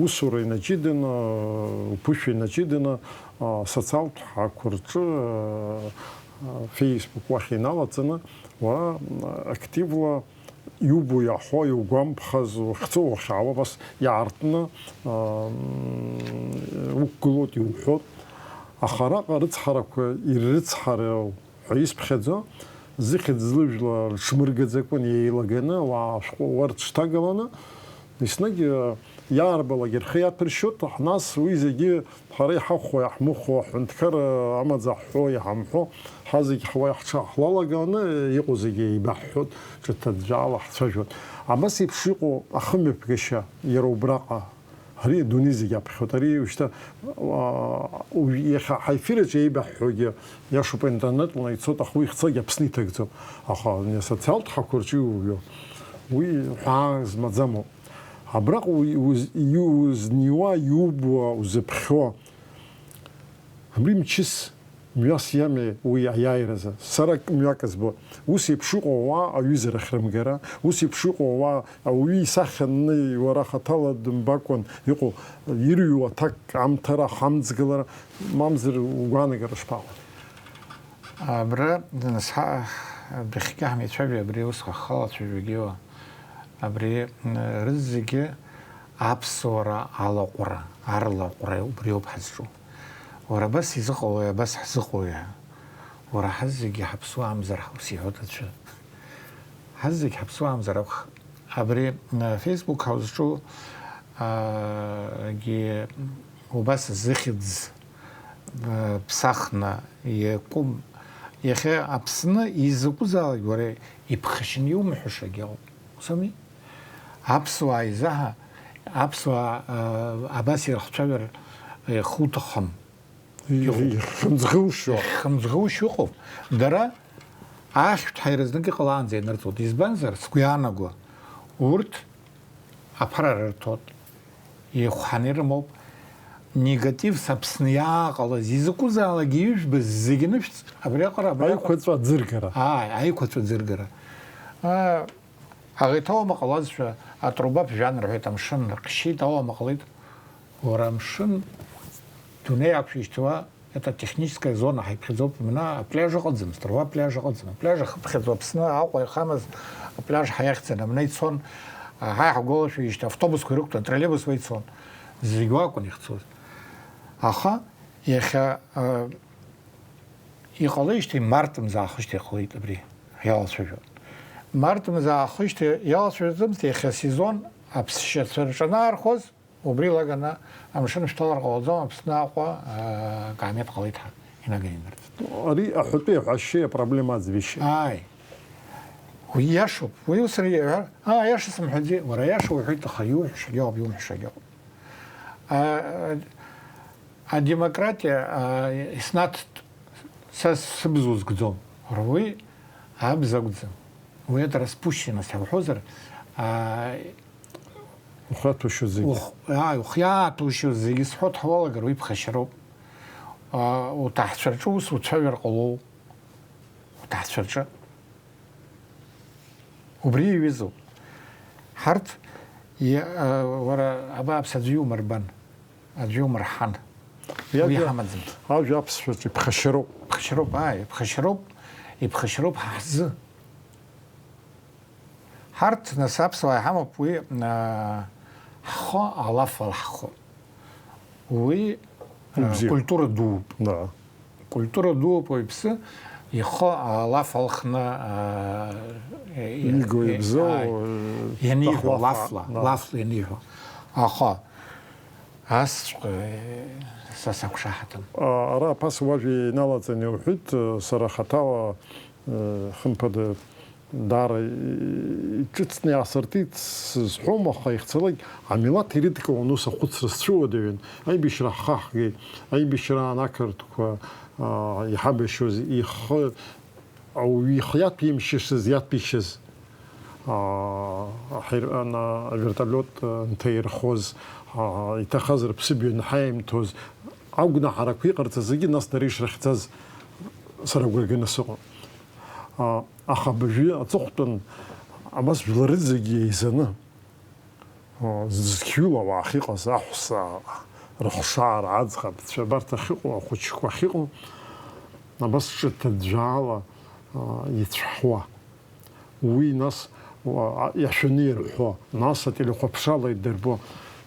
усура инаҷыданы, уԥышәа инаҷыданы, а, социалтә ҳақәа рҿы, а, а, Facebook уахь иналаҵаны, уара, а, активла иубо, иаҳҳәо, иугәамԥхаз, ухьӡы уахьаауа, абас иаартны, аа, уқәгылоит, иуҳәоит. Аха араҟа арыцҳарақәа иррыцҳароу ҳәа исԥхьаӡо, зыхьӡ злыжәла рыҽмыргаӡакәан еилаганы, ауаа ашәҟәы уа рыҽҭагаланы, еснагь, Иаарбалак рхы иаҭәыршьоит, нас уи зегьы ҳара иҳахәо, иаҳмыхәо, ҳҳәынҭқар амаӡа ҳҳәо, иҳамҳәо, ҳазегь ҳуа иаҳҽа ҳлалаганы иҟоу зегьы еибаҳҳәоит, ҿыҭаӡәӡәаала ҳцәажәоит. Абас еиԥш иҟоу ахымҩаԥгашьа иара убраҟа, ари адунеи зегь аԥхьоит. Ари уажәшьҭа, уа-, уажә иахьа ҳаефир аҿы еибаҳҳәогьы иашоуп, аинтернетла ицоит, аха уи ихцагь Аԥсны иҭагӡам. Аха ани асоциалтә ҳақәа рҿы иуҩуа, уи ҳәаа змаӡамоуп. Абраҟа уи уз-, иу-, узниуа, иубуа, узыԥхьо, абри мчыс мҩас иами уи аиааиразы. Сара ак-, мҩак збо. Ус еиԥш иҟоу ауаа аҩызара ахьрымгара, ус еиԥш иҟоу ауаа ауаҩы исахьа аннеи, уара хаҭала дымбакәан иҟоу, ирҩуа аҭак амҭара, ахамҵгылара, мамзар угәаанагара шԥаҟоу? Абра, нас, ҳа-, адәахьгьы ҳмеицәажәо, абри усҟан ҳхалацәажәогьы, абри, м, рызегьы аԥсуара алаҟәра, арлаҟәра убриоуп ҳазҿу. Уара абас изыҟалои, абас ҳзыҟои ҳәа? Уара ҳазегьы ҳаԥсуаамзар ус иҳәоит аӡәы. Ҳазегь ҳаԥсуаамзар акәхап. Абри, м, Facebook ҳаузҿу, а, гьы убас зыхьӡ, м, ԥсахны иакәым. Иахьа Аԥсны изакәызаалак уара иԥхашьаны иумҳәашагьы ыҟоуп. Ус ами? Аԥсуаа изаҳа, аԥсуаа, а, абас ирыхцәажәар, а, ихуҭахым. Ихымӡӷ-, ихымӡӷушьо. Ихымӡӷушьо ыҟоуп. Дара ахьшәҭҳәа ирызнык иҟалаанӡа инырҵоит. Избанзар, сгәы иаанаго, урҭ аԥара рырҭоит. Ихәҳаны ирымоуп. Негативс Аԥсны иааҟалаз изакәызаалак иҩыжәбаз зегьы нышәҵ, абриаҟара, абриаҟара. Аиқәаҵәа аӡыргара. Ааи, аиқәаҵәа аӡыргара. Аа, Аӷа иҭауам ҟалазшәа, атруба ԥжәан рҳәеит, амшын рҟьшьит, ауама ҟалеит. Уара амшын дунеи ақәшәишьҭуа, это техническая зона ҳаиԥхьаӡоуп, мна апляж ыҟаӡамызт, руа апляж ыҟаӡам, апляж ахыԥхьаӡоу Аԥсны Аҟәа ихамаз апляж ҳаиахьӡаны, мна ицон, ҳаи ҳгәалашәоижьҭеи автобусқәа ирықәтәан, троллейбус уа ицон, зегь уа акәын ихцоз. Аха иахьа, а, Иҟалеижьҭеи март мза аахижьҭеи иҟалеит абри иалацәажәо. Март мза аахижьҭеи иалацәажәаӡомызт, иахьа асезон аԥсшьацәа рҿанаархоз, убри илаганы амшын шәҭалар ҟалаӡом, Аԥсны Аҟәа, аа, акаамеҭ ҟалеит ҳәа инаганы инарҵт. Ари аҳәатәи аҳәашьеи апроблема аӡбеишьеи. Ааи. Уи иашоуп. Уи ус ри-, иҳәар, аа, аиаша сымҳәаӡеит. Уара аиаша уҳәеит, аха иуҳәашагьы ыҟоуп, иумҳәашагьы ыҟоуп. А, Адемократиа, а, иснаҭт, са сыбз узгӡом. Уара уи абз акәӡам. Уи это распущенность ҳәа уҳәозар, а, Ухаҭәушьа зегь. Ух-, ааи, ухиааҭәушьа зегь зҳәо дҳауалагар, уи ԥхашьароуп. А, уҭаацәа рҿы ус уцәажәар ҟалоу. Уҭаацәа рҿы. Убри иҩызоуп. Ҳарҭ, иа-, а, уара, абааԥс, аӡәы иумырбан, аӡәы иумырҳан. Уи иажәа-, иҳамаӡам. Ажәа аԥсшәаҿы иԥхашьароуп. Иԥхашьароуп, ааи, иԥхашьароуп, иԥхашьароуп ҳа ҳзы. Ҳарҭ, нас, аԥсуаа иҳамоуп уи, а, ҳхы алаф алҳхо. Уи, а, Убзиа. Культура дууп. Да. Культура дууп уаҩԥсы ихы алаф алхны, аа, е-, е-, Иго е-, ибзоу, ааи. Э, Ианиҳәо, тахлафа, лафла, да. Лафла ианиҳәо. Аха асҵәҟьа, э, са сақәшаҳаҭым. А, ара аԥаса уажәа иналаҵаны иуҳәеит, э, сара хаҭала, э, хымԥада, даара, э, иҿыцны иаасыртит сызҳәом, аха ихцалак амилаҭ ирыдкыланы ус ахәыцра сцәыуадаҩын. Аибашьра ҳхаҳгеит, аибашьраан ақырҭқәа, аа, иҳабашьуаз ихы, ауаҩы ихы иаҭәеимшьышаз, иаҭәеишьаз, аа, аҳаир-, ана-, авертолиот, а, нҭаирхоз, аа, иҭахаз рыԥсыбаҩ анҳаимҭоз, агәнаҳарақәа иҟарҵаз зегьы нас дара ишрыхьӡаз сара агәра ганы сыҟоуп. Аа, аха абыржәы аҵыхәтәан абас жәлары зегьы еизаны, зқьҩыла ауаа ахьыҟаз, аҳәса, рыхшара, аӡӷабцәа, абарҭ ахьыҟоу, ахәыҷқәа ахьыҟоу, абас ҿыҭ аӡәаала, а, ицәҳуа. Уи нас, уа, а, иашәаны ирҳәо, нас ателехәаԥшрала идырбо.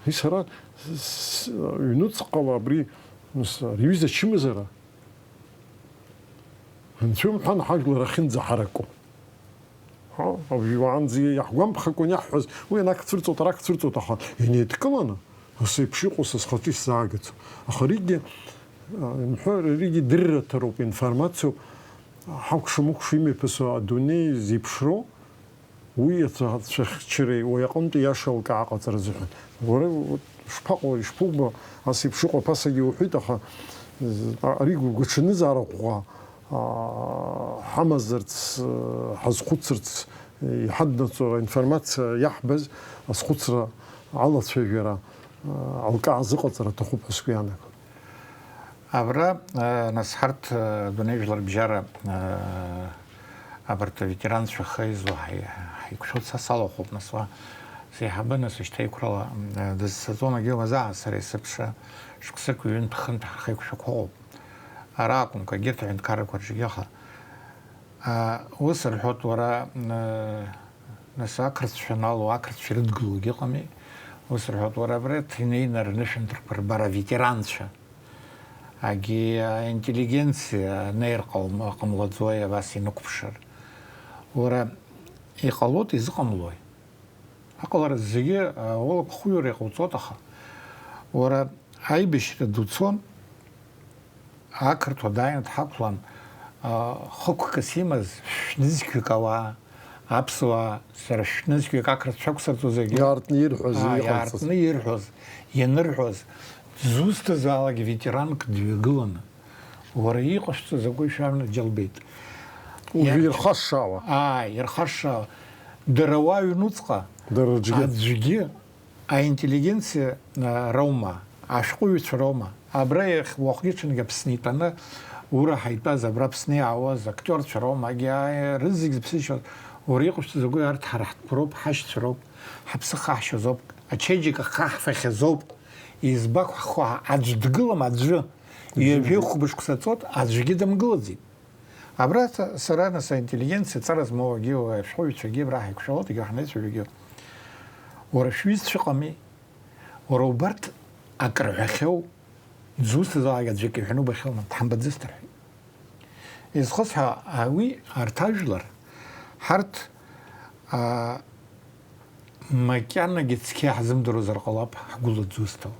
Уи сара с-, с-, ҩнуҵҟала абри, с-, рҩыза ачымазара Анцәа умҳәан, ҳажәлар ахьынӡаҳараку. Уаанӡа иаҳгәамԥхакәан иаҳҳәаз, уи анақәцәырҵуеит, арақәцәырҵуеит, аха инеидкыланы, ас еиԥш иҟоу са схаҿы исзаагацо. Аха аригьы, а, имҳәар, аригьы дырраҭароуп, информациоуп, ҳакәша-мыкәша имҩаԥысуа адунеи зеиԥшроу, уи ацәа-, ацәахьчареи уи аҟынтәи иаша алкаа аҟаҵара азыҳәан. Уара, вот, шԥаҟоу, ишԥубо, ас еиԥш иҟоу аԥасагьы уҳәеит, аха, з-, а-, ари гәаҽанызаара ӷәӷәа, аа, ҳамазарц, э, ҳазхәыцырц, э, иҳаднаҵо аинформациа иаҳбаз азхәыцра алацәажәара, э, алкаа азыҟаҵара аҭахуп ҳәа сгәы иаанагон. Абра, э, нас ҳарҭ, э, адунеи жәлар бжьара, э, абарҭ аветеранцәа хеизо ҳаи-, ҳаиқәшәоит, са салахәуп, нас уа сеиҳабы, нас ушьҭа иқәрала, э, дызцаӡом, егьи уазаа сара исыԥша шықәсык ҩынтә-хынтә ҳхеиқәшәақәа ыҟоуп. Ара акәымкәа, егьырҭ аҳәынҭқаррақәа рҿгьы, аха, а, ус рҳәоит, уара, ы, нас ақырҭцәа налоу, ақырҭцәа ирыдгылогьы ыҟами, ус рҳәоит, уара абра инеины рнышәынҭрақәа рбара аветеранцәа, агьи аинтеллигенциа анеир ҟалм-, ҟамлаӡои абас инықәԥшыр? Уара, иҟалоит, изыҟамлои? Аҟалара зегьы, а, улаԥхуҩар иҟауҵоит, аха уара аибашьра дуцон, ақырҭуа дааины дҳақәлан, а, хықәкыс имаз шәнызқьҩык ауаа, аԥсуаа, сара шәнызқьҩык ақырҭ шәақәсырҵо зегьы, иаартны ирҳәоз, а, иҟарҵаз, иаартны ирҳәоз, ианырҳәоз, дызусҭазаалак ветеранк дҩагыланы, уара иҟашәҵо закәи шәарнаџьалбеит. Уажәы иарч-, ирхашшаауа. Ааи, ирхашшаауа. Дара уа аҩнуҵҟа, дара рыҿгьы, аӡәгьы аинтеллигенциа, а, роума, ашәҟәыҩҩцәа роума, абра иахь уахгьы-ҽынгьы Аԥсны итәаны, ура ҳаитәаз, абра Аԥсны иаауаз актиорцәа роума, агьааи рызегь зыԥсышьоз, уара иҟашәҵо закәи, арҭ ҳара ҳтәқәа роуп, ҳашьцәа роуп, ҳаԥсы хаҳшьозоуп, ачеиџьыка хаҳфахьазоуп, избақәхо аӡә дгылам, аӡәы. Ҩажәи хәба шықәса ҵуеит, аӡәгьы дымгылаӡеит. Абра са-, сара, нас, аинтеллигенциа, ҵара змоу агьи, ашәҟәыҩҩцәагьы абра ҳаиқәшәалоит, егьи ҳанеицәажәогьы. Уара шәҩызцәа ыҟами, уара убарҭ акы рҳәахьоу, дзусҭазаалак аӡәгьы иҳәаны убахьоума, дҳамбаӡыст рҳәеит. Изхысҳәа, а, уи арҭ ажәлар, ҳарҭ, а, макьанагьы цқьа ҳзымдыруазар ҟалап ҳгәыла дзусҭоу.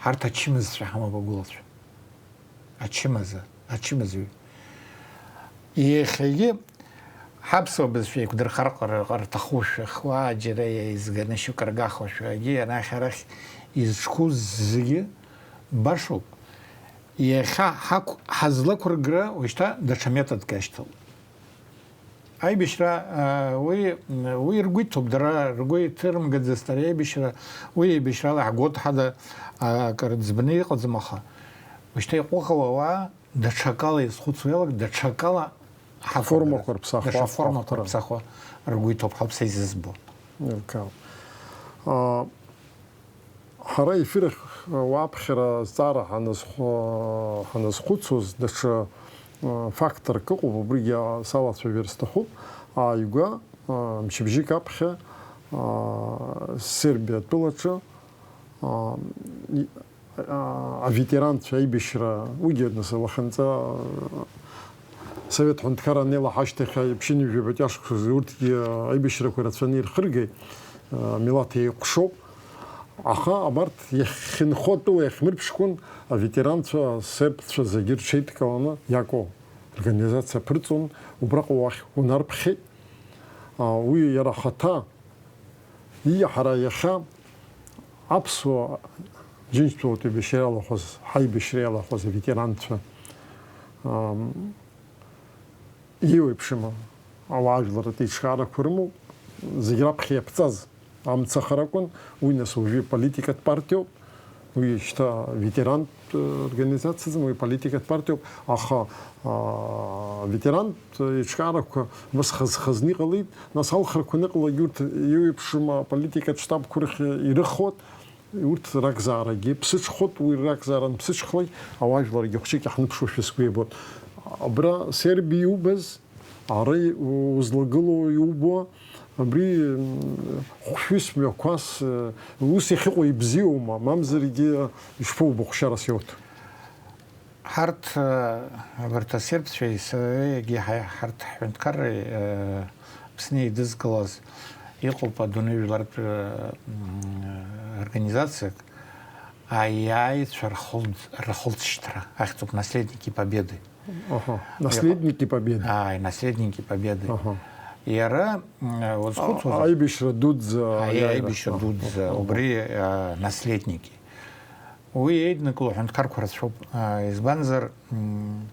Ҳарҭ ачымазцәа ҳамоуп агәылацәа. Ачымаза, ачымазаҩ. Иахьагьы ҳаԥсуа бызшәа еиқәдырхар ҟар-, рҭахушәа, хәаа џьара еизганы шьоук ргахуашәа, егьи анахь-арахь изҿқәоу зегьы башоуп. Иахьа ҳақә-, ҳазлақәыргара уажәшьҭа даҽа методк ашьҭоуп. Аибашьра, а, уи, уи ргәы иҭоуп, дара ргәы иҭырымгаӡацт ари аибашьра, уи аибашьрала иаҳгоит ҳәа да, а, акыр ӡбаны иҟаӡам, аха уажәшьҭа иҟәыӷоу ауаа даҽакала иазхәыцуа иалак, даҽакала ҳаф-, формақәа рԥсахуа, даҽа формақәа рԥсахуа ргәы иҭоуп ҳәа ауп са изызбо. Еилкаауп. А, Ҳара аефир ахь уаԥхьара азҵаара ҳаназхә-, ҳаназхәыцуаз, даҽа, э, факторк ыҟоуп, убригьы салацәажәар сҭахуп. Ааигәа, э, мчыбжьык аԥхьа, э, Сербиа атәылаҿы, э, и-, э, аветеранцәа аибашьра, уигьы нас лахьынҵа, э, Совет ҳәынҭқарра анеилаҳа ашьҭахь, ԥшьынҩажәи жәабатәи ашықәсазы урҭгьы аибашьрақәа рацәаны ирхыргеит, э, амилаҭ еиҟәшоуп. Аха абарҭ иахьынхо атәыла иахьмырԥшқәан аветеранцәа, асербцәа зегьы рҽеидкыланы иаку организациа аԥырҵон, убраҟа уахь унарԥхьеит. А, уи иара ахаҭа, ииаҳара иахьа аԥсуа Џьынџьтәылатә еибашьра иалахәыз, ҳаибашьра иалахәыз аветеранцәа, ам, еиуеиԥшым ауаажәларратә еиҿкаарақәа рымоуп, зегь раԥхьа иаԥҵаз амцахара акәын, уи нас уажәы политикатә партиоуп, уи шьҭа ветерантә, э, организациаӡам, уи политикатә партиоуп, аха, а, ветерантә еиҿкаарақәа убас хаз-, хазны иҟалеит, нас алхрақәа аныҟалогь урҭ еиуеиԥшым аполитикатә штабқәа рахь ирыхоит, урҭ ракзаарагьы ԥсыҽхоит, уи ракзаара анԥсыҽхлак, ауаажәларгьы хәҷык иаҳныԥшуашәа сгәы иабоит. Абра Сербиа иубаз, ара узлагылоу иубо, абри, м, хәшәыс мҩақәас, э, ус иахьыҟоу ибзиоума, мамзаргьы ишԥоубо хәшьарас иоуҭ? Ҳарҭ, э, абарҭ асербцәеи сареи, егьи ҳа-, ҳарҭ ҳҳәынҭқарреи, э, Аԥсны еидызкылаз иҟоуп адунеи жәлартә, м, организациак, аиааицәа рхылҵ-, рхылҵшьҭра ахьӡуп, Наследники Победы. Аҳа. Наследники Победы. Ааи, Наследники Победы. Аҳа. Иара, м, уазхәыцуазар, А-, аибашьра дуӡӡа аи-, иааира. Аибашьра Аҳа. Дуӡӡа, Аҳа. Убри, а, Наследники. Уи еиднакыло аҳәынҭқарқәа рацәоуп. А, избанзар, м,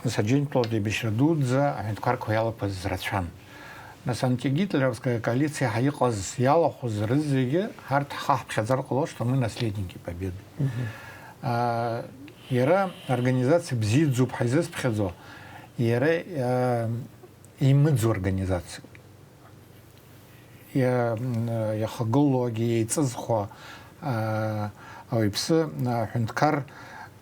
Нас Аџьынџьтәылатә еибашьра дуӡӡа аҳәынҭқарқәа иалақәаз рацәан. Нас антигитлеровская коалициа ҳәа иҟаз, иалахәыз рызегьы ҳарҭ ҳхы ҳаԥхьаӡар ҟалошт, мы наследники Победы. Мгм. А, иара организациа бзиаӡоуп ҳәа изысԥхьаӡо, иара, а, имыӡу организациоуп. Иа-, м, иахагылоугьы еиҵызхуа, а, ауаҩԥсы, а, ҳәынҭқар,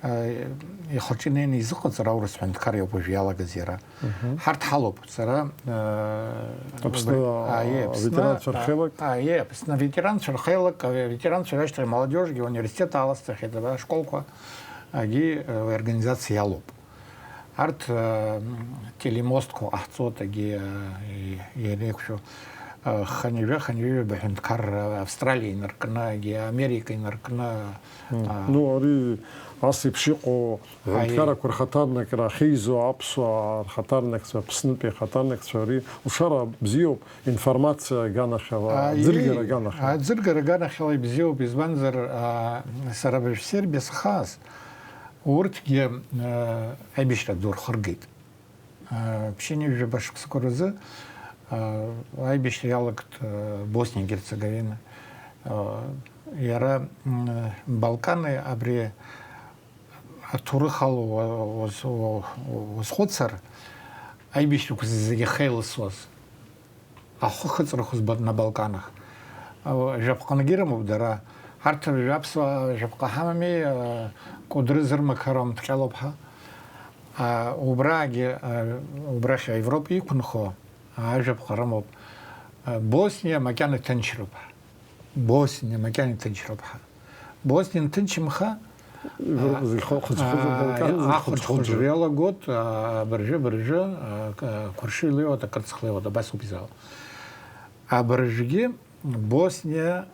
а, ихаҿы инеины изыҟаҵара аурыс ҳәынҭқар иоуп уажә иалагаз иара. Мгм. Ҳарҭ ҳалоуп, сара, а, Аԥсны, убри-, а, е, а, Аԥсны, ветеранцәа а, рхеилак? А, е, Аԥсны аветеранцәа рхеилак, а, аветеранцәа рашьҭахь амолодежьгьы ауниверситет аласҵахьеит, ара ашколқәа, агьы, а, уи организациа иалоуп. Арҭ, э, телемостқәа ҟаҳҵоит, агьи, э, иреиқәшәо, э, хынҩажәа, хынҩажәаба ҳәынҭқарра Австралиа инаркны, агьи Америка инаркны, Мм. а, Ну, ари ас еиԥш иҟоу Аи. Аҳәынҭқаррақәа рхаҭарнакра ахьеизо аԥсуаа рхаҭарнакцәа, Аԥснытәи ахаҭарнакцәа, ари лшара бзиоуп, информациа аганахьала, Аи. Аӡыргара аганахьала. Аӡыргара аганахьала ибзиоуп, избанзар, а, сара абыржә Сербиа схааз, Урҭгьы, э, аибашьра ду рхыргеит. Э, ԥшьынҩажәаба шықәсқәа рзы, э, аибашьра иалагт, э, Босниа-Герцеговина. Э, иара, м, Балканы абри аҭоурых ала уа-, уаз-, уа-, уазхәыцыр, аибашьрақәа зегьы ахьеилысуаз. Ахәы хыҵрахоз ба-, на Балканах. Ау-, жәаԥҟангьы рымоуп дара. Ҳарҭ жәаԥсуаа жәаԥҟа ҳамами, а, Кәыдры зырмақаруам, Ҭҟьалоуп ҳа. А, убраагьы, а, убрахь Европа иқәынхо, а, жәаԥҟа рымоуп. А, Босниа макьана иҭынчроуп ҳа. Босниа макьана иҭынчроуп ҳа. Босниа нҭынчымха, Европа зегь хы-, хәыц-хәыцуа, а, Балкан зегь ахәыц-хәыцуа хәыцуа. Иалагоит, а, абыржәы, абыржәы, а, к-, қәыршыҩ леиуеит, акырцх леиуеит, абас ауп изаауа. Абыржәгьы Босниа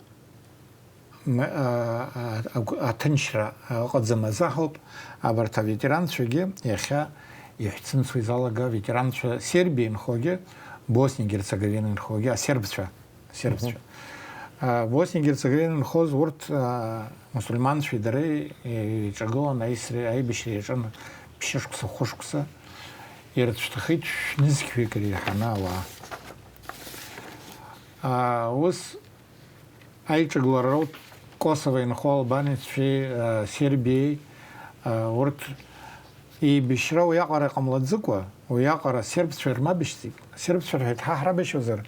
м-, а, а, агә-, аҭынчра ыҟаӡам азаҳауп, абарҭ аветеранцәагьы иахьа иҳәцымцуа изалага аветеранцәа Сербиа инхогьы, Босниа-Герцеговина инхогьы асербцәа. Сербцәа. Мгм. А, Босниа-Герцеговина инхоз урҭ, а, мусульманцәеи дареи еиҿагылан аисра, аибашьра иаҿын ԥшьышықәса, хәышықәса. Ирыцәҭахеит шә-нызқьҩык реиҳаны ауаа. А, ус аиҿагылара роуп Косово инхо албанецәеи, а, Сербиеи, а, урҭ еибашьра уиаҟара иҟамлаӡыкәа, уиаҟара сербцәа ирмабашьӡеит. Асербцәа рҳәеит, ҳа ҳрабашьуазар,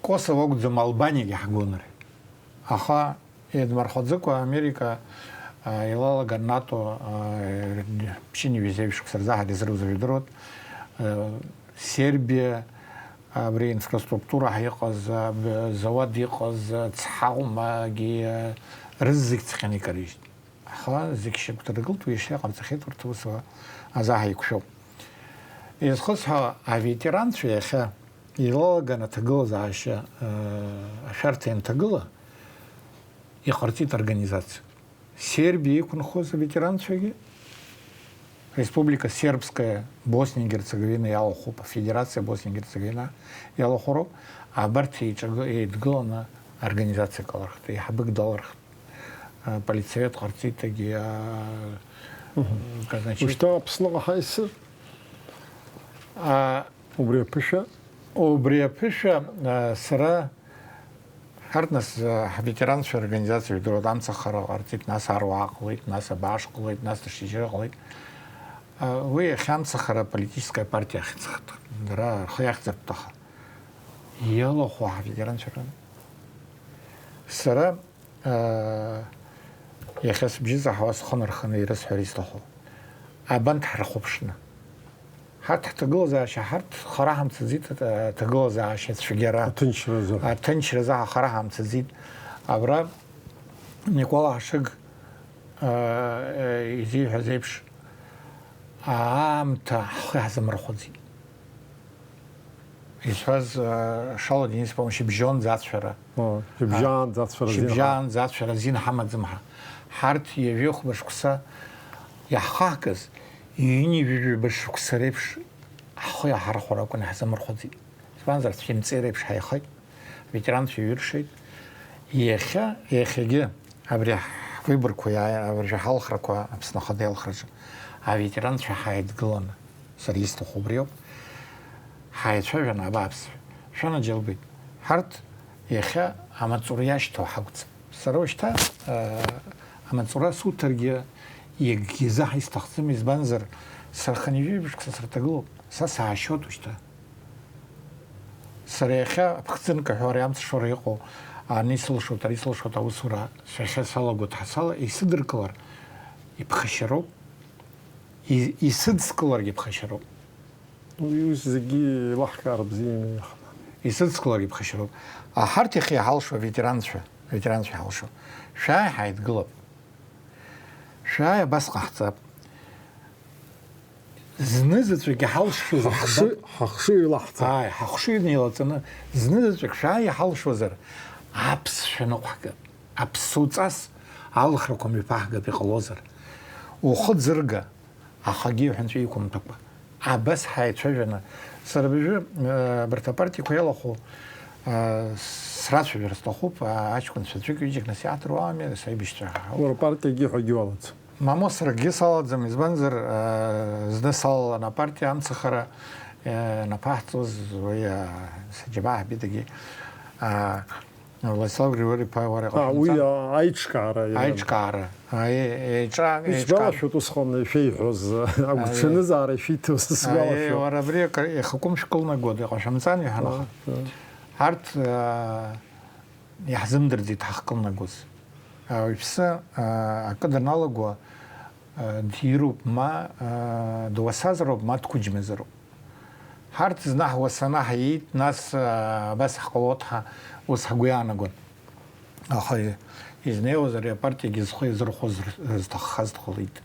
Косово акәӡам, Албаниагьы ҳгонар. Аха еидмырхәаӡакәа Америка, а, илалага НАТО, а, ԥшьынҩажәи жәеиза шықәса рзы ҳагьазырузар жәдыруеит. А, Сербиа, абри инфраструктура ҳәа иҟаз, а, б-, зауад иҟаз, а, цҳаумагьы, а, рызегь цқьаны икарыжьит. Аха зегь шьақәдыргылт, уи ишиҟарҵахьеит урҭ аус азаҳа иқәшәоуп. Изхысҳәаауа, аветеранцәа иахьа илалаган аҭагылазаашьа, э, ашәарҭа ианҭагыла, иҟарҵеит организациа. Сербиа иқәынхоз аветеранцәагьы, Республика Сербская Босниа-Герцеговина иалахәуп, Афедерациа Босниа-Герцеговина иалахәроуп, абарҭ еиҿагы-, еидгыланы организациак алархт, еиҳабык далархт. А, политсовет ҟарҵеит, егьи, а, Мгм. Казначей. Ушьҭа Аԥсныҟа ҳаисыр? А, Убри аԥышәа? Убри аԥышәа, а, сара ҳарҭ нас, а, ҳветеранцәа организациа жәдыруеит, амцахара ҟарҵеит, нас аруаа ҟалеит, нас абааш ҟалеит, нас дашьыжьра ҟалеит. А, уи иахьа амцахара аполитическая партиа ахьӡхт. Дара рхы иахьӡыртәаха. Иалахәу ҳветеранцәа ран. Сара Аа, иахьа сыбжьы заҳауа схы нарханы ирысҳәара исҭаху. Абанҭ ҳархәаԥшны. Ҳарҭ ҳҭагылазаашьа, ҳарҭ хара ҳамцаӡеит, а, ҭагылазаашьа цәгьара. Аҭынчразы. Аҭынчразы ҳа хара ҳамцаӡеит. Абра Никәала Ҳашыг, а, изиҳәаз еиԥш, аамҭа ҳхы иаҳзамырхәаӡеит. Исҳәаз, э, Шала Денис, по-моему, шьыбжьонӡа ацәара. О, шьыбжьаанӡа ацәара азин ҳа- Шьыбжьаанӡа ацәара азин ҳамаӡам ҳа. Ҳарҭ ҩажәи хәба шықәса иаҳхаҳгаз, ҩынҩажәи жәаба шықәса реиԥш ҳхы иаҳархәар акәын, иаҳзамырхәаӡеит. Избанзар, цәымҵеи реиԥш ҳаихеит, аветеранцәа ҩыршеит. Иахьа, иахьагьы абри ҳвыборқәа иаа-, абыржәы ҳалхрақәа Аԥсны Ахада иалхраҿы аветеранцәа ҳааидгыланы, сара исҭаху убриоуп, ҳаицәажәаны, абааԥс, шәанаџьалбеит. Ҳарҭ иахьа амаҵура иашьҭоу ҳакәӡам. Сара ушьҭа, э, амаҵура суҭаргьы, иагьызаҳа исҭахӡам, избанзар, сара хынҩажәи жәаба шықәса сырҭагылоуп, са саашьоит ушьҭа. Сара иахьа аԥхӡы нкаҳәо ари амцашоура иҟоу, ани сылшоит, ари сылшоит аусура, сахьа салагоит ҳасала, исыдыркылар иԥхашьароуп, и-, исыдскыларгьы ԥхашьароуп. Уи зегьы еилаҳкаара бзианы иахәҭан. Исыдскыларгьы ԥхашьароуп. А, ҳарҭ иахьа иҳалшо аветеранцәа, аветеранцәа иҳалшо, шәааи, ҳаидгылап. Шәааи, абас ҟаҳҵап. Знызаҵәык иҳалшоз Ҳахшыҩ, ҳахшыҩ еилаҳҵап. Ааи, ҳахшыҩ неилаҵаны, знызаҵәык шәааи иҳалшозар, аԥсшәа ныҟәҳгап, аԥсуҵас алхрақәа мҩаԥаҳгап иҟалозар. Ухы ӡырга, ахагьы иҳәынҵәа иқәымҭәакәа. Абас ҳаицәажәаны, сара абыржәы, э, абарҭ апартиақәа иалахәу, э, срацәажәар сҭахуп, а, аҷкәынцәа ӡәык-ҩыџьак нас иаадыруа ами, саибашьцәа. Уара апартиагьы ҳәагьы уалаӡам. Мамоу, саргьы салаӡам, избанзар, э, зны салалан апартиа амцахара, э, наԥаҳҵоз уи, э, Саџьабаа Ҳабидагьы, э, Владислав Григорий-иԥа уара А, уи иҟашәымҵан? А, аиҿкаара иара. Аиҿкаара. Аи, еиҿа-, еиҿкаара. Исгәалашәоит усҟан ишәеиҳәоз, агәҽанызаара шәиҭоз Аи, сгәалашәоит. Уара абри акы, ихакәым шәкылнагоит, иҟашәымҵан, иҳәан, аха. А, а. Ҳарҭ, а, иаҳзымдырӡеит ҳахькылнагоз. А, уаҩԥсы, а, акы даналаго, а, дируп, ма, а, дуасазароуп, ма дқәыџьмазароуп. Ҳарҭ зны ҳуасаны ҳиит, нас, аа, абас ҳҟалоит ҳәа ус ҳгәы иаанагон. Аха изнеиуаз ари апартиагьы зхы иазырхәоз р-, рызҭаххаз дҟалеит.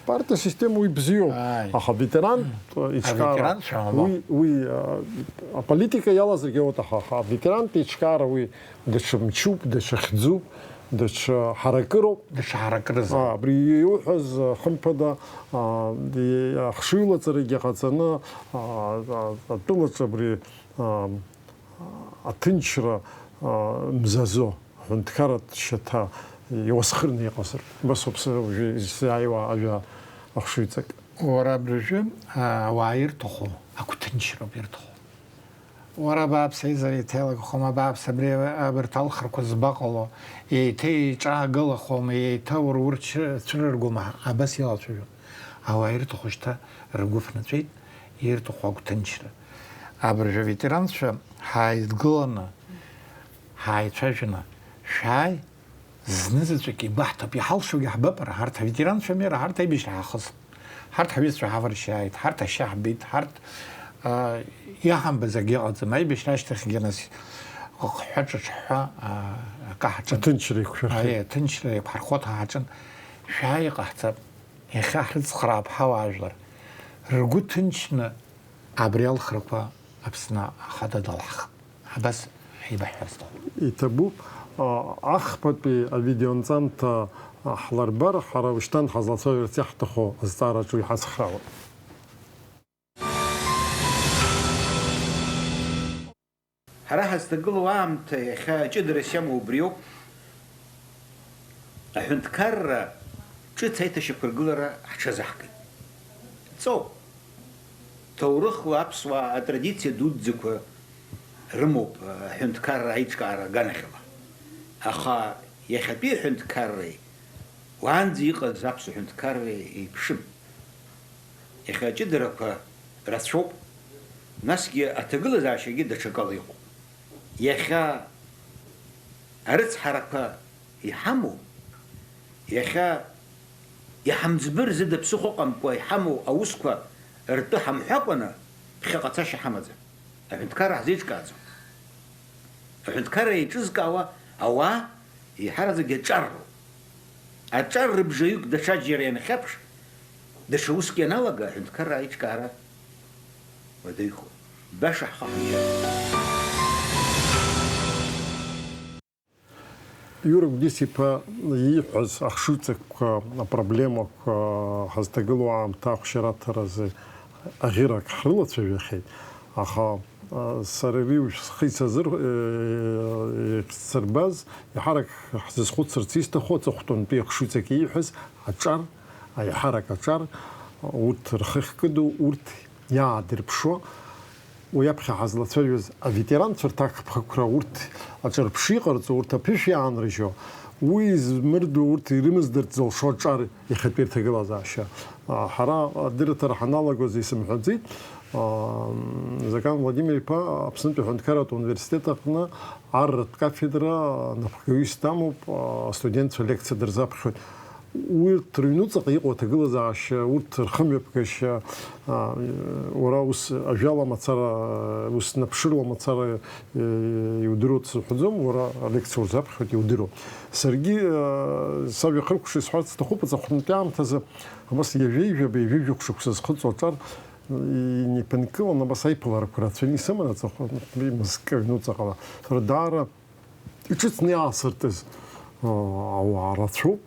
Партиа система уи бзиоуп, Ааи. Аха ветерантә иҿкаара, Аветерантә шәаҳәала. Уи, уи, а, аполитика иалазаргьы ауеит, аха, аха аветерантә иҿкаара уи даҽа мчуп, даҽа хьӡуп, даҽа ҳаракыроуп. Даҽа ҳаракырызароуп. А, абри иуҳәаз, а, хымԥада, а, и-, ахшыҩлаҵарагьы ҟаҵаны, а, а, атәылаҿы абри, а, аҭынчра, а, мзазо, аҳәынҭқарратә шьаҭа иуасхырны иҟазар. Убас ауп сара уажәы исзааиуа ажәа ахшыҩҵак. Уара абыржәы, а, ауаа ирҭаху, агәҭынчроуп ирҭаху. Уара абааԥс, аизара еиҭаилагахом, абааԥс, абри абарҭ алхрақәа збаҟало, еиҭа еиҿаагалахом, еиҭа ур-, урҭ цәырыргома, абас илацәажәон. Ауаа ирҭаху шьҭа ргәы ԥнаҵәеит, ирҭаху агәҭынчра. Абыржәы аветеранцәа ҳааидгыланы, ҳааицәажәаны, шәааи, Знызаҵәык ибаҳҭап, иҳалшогьы ҳбап, ара ҳарҭ аветеранцәами, ара ҳарҭ аибашьра ҳахысп. Ҳарҭ ҳҩызцәа ҳаваршьааит, ҳарҭ ашьа ҳбеит, ҳарҭ, а, иаҳамбаз акгьы ыҟаӡам. Аибашьра ашьҭахьгьы нас ҟыҟҳәа ҿыҿҳәа, а, акы ҳаҿын. Аҭынчра еиқәшәырхеит. Аиеи, аҭынчра еиқәҳархоит ҳаҿын. Шәааи, иҟаҳҵап. Иахьа ҳрыцхраап ҳауаажәлар. Ргәы ҭынчны абри алхрақәа Аԥсны ахада далаҳхып. Абас еибаҳҳәар сҭахуп. Иҭабуп, а, ахԥатәи авидеонҵамҭа, а, ҳларбар, ҳара ушьҭан ҳазлацәажәарц иаҳҭаху азҵаараҿы уи ҳацхраауеит. Ҳара ҳазҭагылоу аамҭа иахьа ҷыдарас иамоу убриоуп. Аҳәынҭқарра ҿыц аиҭашьақәыргылара ҳҽазаҳкит. Ҵоуп. Ҭоурыхла аԥсуаа атрадициа дуӡӡақәа рымоуп аҳәынҭқарра аиҿкаара аганахьала. Аха иахьатәи аҳәынҭқарреи уаанӡа иҟаз аԥсуа ҳәынҭқарреи еиԥшым. Иахьа аҷыдарақәа рацәоуп, насгьы аҭагылазаашьагьы даҽакала иҟоуп. Иахьа арыцҳарақәа иҳамоу, иахьа иҳамӡбыр зыда ԥсыхәа ыҟамкәа иҳамоу аусқәа ртәы ҳамҳәакәаны ԥхьаҟа цашьа ҳамаӡам. Аҳәынҭқарра ҳзеиҿкааӡом. Аҳәынҭқарра еиҿызкаауа ауаа еиҳараӡак аҿар роуп. Аҿар рыбжаҩык даҽаџьара ианхьаԥш, даҽа уск ианалага, аҳәынҭқарра аиҿкаара уадаҩхоит. баша ҳхы ҳаншьап. Иура Гәдис-иԥа ииҳәаз ахшыҩҵакқәа, апроблемақәа ҳазҭагылоу аамҭа ахәшьараҭаразы аӷьырак ҳрылацәажәахьеит, аха сара ари уажә схы исазыр-, исырбаз, еиҳарак ҳзызхәыцырц исҭаху аҵыхәтәантәи ахшыҩҵак ииҳәаз аҿар, еиҳарак аҿар, урҭ рхы ахькыду, урҭ иаадырԥшуа, уи аԥхьа ҳазлацәажәоз аветеранцәа рҭакԥхықәра, урҭ аҿырԥшы иҟарҵо, урҭ аԥышә иаанрыжьуа, уи измырдо, урҭ ирымздырц зылшо аҿар иахьатәи рҭагылазаашьа. А, ҳара адырраҭара ҳаналагоз исымҳәаӡеит, а, Закан Владимир-иԥа Аԥснытәи аҳәынҭқарратә университет аҟны арратә кафедра напхгаҩыс дамоуп, а, астудентцәа лекциа дырзаԥхьоит. Урҭ рыҩнуҵаҟа иҟоу аҭагылазаашьа, урҭ рхымҩаԥгашьа, а, уара ус ажәала мацара, ус наԥшыруа мацара, э, иудыруа дсыҳәаӡом, уара алекциа урзаԥхьоит, иудыруа. Саргьы, э, сажәа хыркәшо исҳәарц сҭахуп, аҵыхәтәантәи аамҭазы, абас ҩажәеи жәаба, ҩажәи жәохә шықәса зхыҵуа аҿар, э, инеиԥынкыланы абас аиԥыларақәа рацәаны исыман аҵыхәтәантәи мызкы аҩнуҵаҟала. Сара даара иҿыцны иаасыртыз, а, ауаа рацәоуп,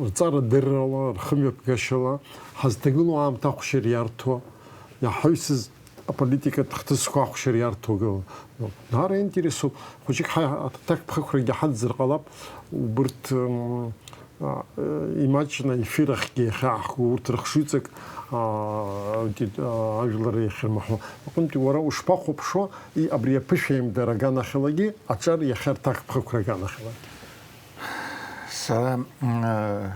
рҵарадыррала, рхымҩаԥгашьала, ҳазҭагылоу аамҭа ахәшьыр иарҭо, иаҳаҩсыз аполитикатә хҭысқәа ахәшьыр иарҭо гыла. Даара интересуп. Хәыҷык ҳа-, аҭакԥхықәрагьы ҳадзар ҟалап, убырҭ, м, а, имаҷны ефир ахьгьы иахьаҳго урҭ рыхшыҩҵак, а, аудит-, а, ажәлар иахьырмаҳәо. Аҟынтәи уара ушԥахәаԥшуа, и-, абри аԥышәаимдара аганахьалагьы, аҿар иахьа рҭакԥхықәра аганахьалагьы? Сара, м, а,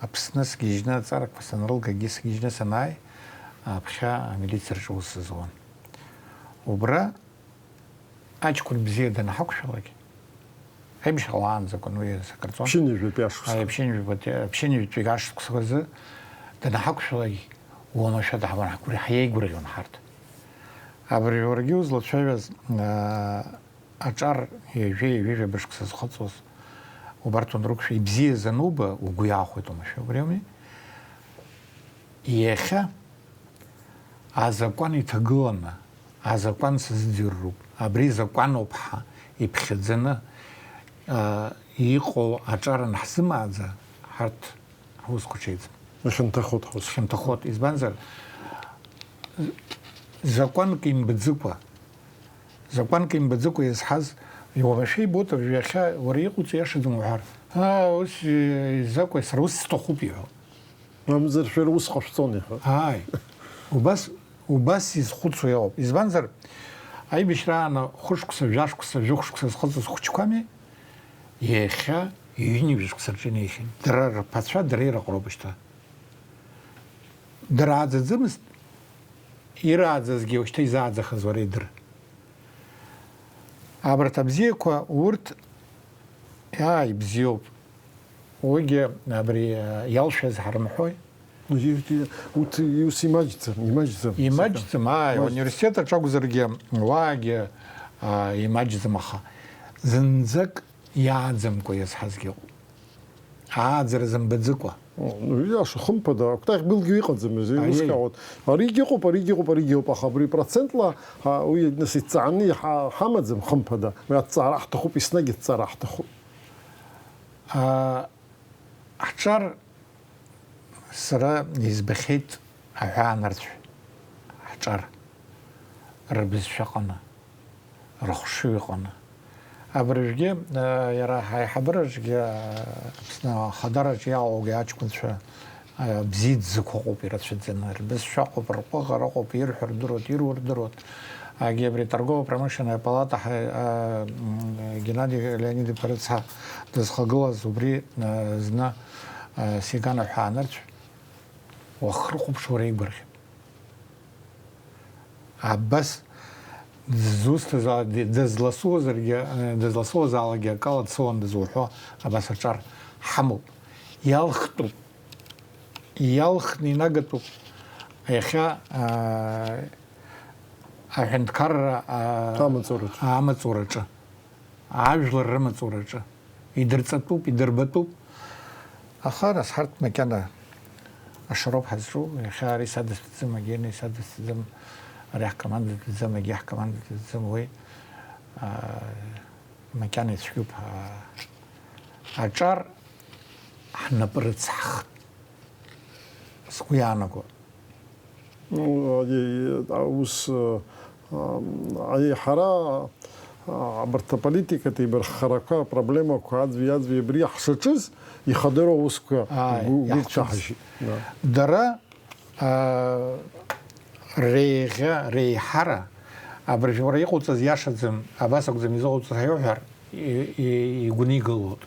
Аԥсны сгьежьны, аҵарақәа санрылгагьы сгьежьны санааи, аԥхьа амилициаҿы аус зуан. Убра аҷкәын бзиа данҳақәшәалак, аибашьра уаанӡақәа, ну, иара сакырҵон. Ԥшьынҩажәатәи ашықәсқәа. Аи, ԥшьынҩажәатәи, ԥшьынҩажәатәи ашықәсқәа рзы данҳақәшәалак, уамашәа даҳмырҳақәгәырӷьа-, ҳиеигәырӷьон ҳарҭ. Абри уаргьы узлацәажәаз, аа, аҿар ҩажәеи ҩажәи жәаба шықәса зхыҵуаз, убарҭ уанрықәшәа, ибзиаз ануба, угәы иаахәеит уамашәа, убри ауми? Иахьа азакәан иҭагыланы, азакәан сзыӡырҩроуп, абри закәаноуп ҳәа иԥхьаӡаны, а, иҟоу аҿар анҳзымааӡа, ҳарҭ ҳусқәа ҽеиӡам. Ихьанҭахоит ҳус. Ихьанҭахоит. Избанзар, закәанк имбаӡыкәа, закәанк имбаӡыкәа иазҳаз, уамашәа ибоит, уажә иахьа уара иҟоуҵо иашаӡам уҳәар, аа, ус изакәи, сара ус сҭахуп иҳәо. Мамзар шәара ус ҟашәҵон иҳәо. Ааи. Убас, убас изхәыцуа иҟоуп. Избанзар, аибашьрааны хәышықәса, жәашықәса, жәохә шықәса зхыҵыз хәыҷқәами, иахьа ҩынҩажәа шықәса рҿы инеихьан. Дара рԥацәа, дара ирыҟароуп шьҭа. Дара ааӡаӡамызт, ирааӡазгьы уажәшьҭа изааӡахаз уара идыр. Абарҭ абзиақәа урҭ, ааи, бзиоуп. Уигьы абри, а, иалшәаз ҳарымҳәои? Урҭ ус имаҷӡам, имаҷӡам. Имаҷӡам, ааи, имаҷӡам. Университет аҿы акәзаргьы, уаагьы, а, имаҷӡам, аха зынӡак иааӡамкәа иазҳазгьы ыҟоуп. Ааӡара зымбаӡыкәа. О, ну, иаша, хымԥада, акәтаӷь былгьо иҟаӡамыз, аиеи, еилыскаауеит. Аригьы ыҟоуп, аригьы ыҟоуп, аригьы ыҟоуп, аха абри процентла, а, уи нас иҵааны иҳа-, ҳамаӡам, хымԥада. Уи аҭҵаара ҳҭахуп, еснагь аҭҵаара ҳҭахуп. А, ҳҿар сара избахьеит аҳәаанырцә ҳҿар рыбызшәаҟны, рыхшыҩ аҟны. Абыржәгьы, а, иара ҳаиҳабыраҿгьы, а, Аԥсны ахадараҿ иааугьы аҷкәынцәа, а, бзиа дзықәу ыҟоуп ирацәаӡаны. Рбызшәа ыҟоуп, рҟәыӷара ыҟоуп, ирҳәо рдыруеит, ируа рдыруеит. Агьи абри торгово-промышленная палата ҳа-, а, м, Геннади Леонид-иԥа рыцҳа дызхагылаз убри, а, зны, а, сиган аҳәаанырцә уахырхәаԥшуа реигәырӷьап. Абас дызусҭазаалак, дызласуазаргьы, дызласуазаалакгьы акала дсыландаз уҳәо, абас аҿар ҳамоуп. Иалхтәуп. Иалхны инагатәуп. Иахьа, аа, аҳәынҭқарра, аа, амаҵураҿы. Амаҵураҿы. Ажәлар рымаҵураҿы. Идырҵатәуп, идырбатәуп. Аха нас ҳарҭ макьана ашароуп ҳазҿу, иахьа ара исадысҭаӡам, агьена исадысҭаӡам, Ари ҳкоманда дыӡӡам, егьи ҳкоманда дыӡӡам, уи, аа, макьана ицәгьоуп, аа, аҿар ҳнапы рыцҳахт, сгәы иаанаго. Ну, ари аус, а, а, аиҳара, а, абарҭ аполитикатә еибарххарақәа, апроблемақәа аӡәи-аӡәи абри ҳшаҿыз, ихадароу аусқәа Ааи, гәы-, иаҳцәымс. Гәырҭаҳжьит. Да. Дара, а, реиӷьа, реиҳара, абыржәы уара иҟауҵаз иашаӡам, абас акәӡам изыҟауҵаз ҳәа иуҳәар, и-, и-, игәнигылоит,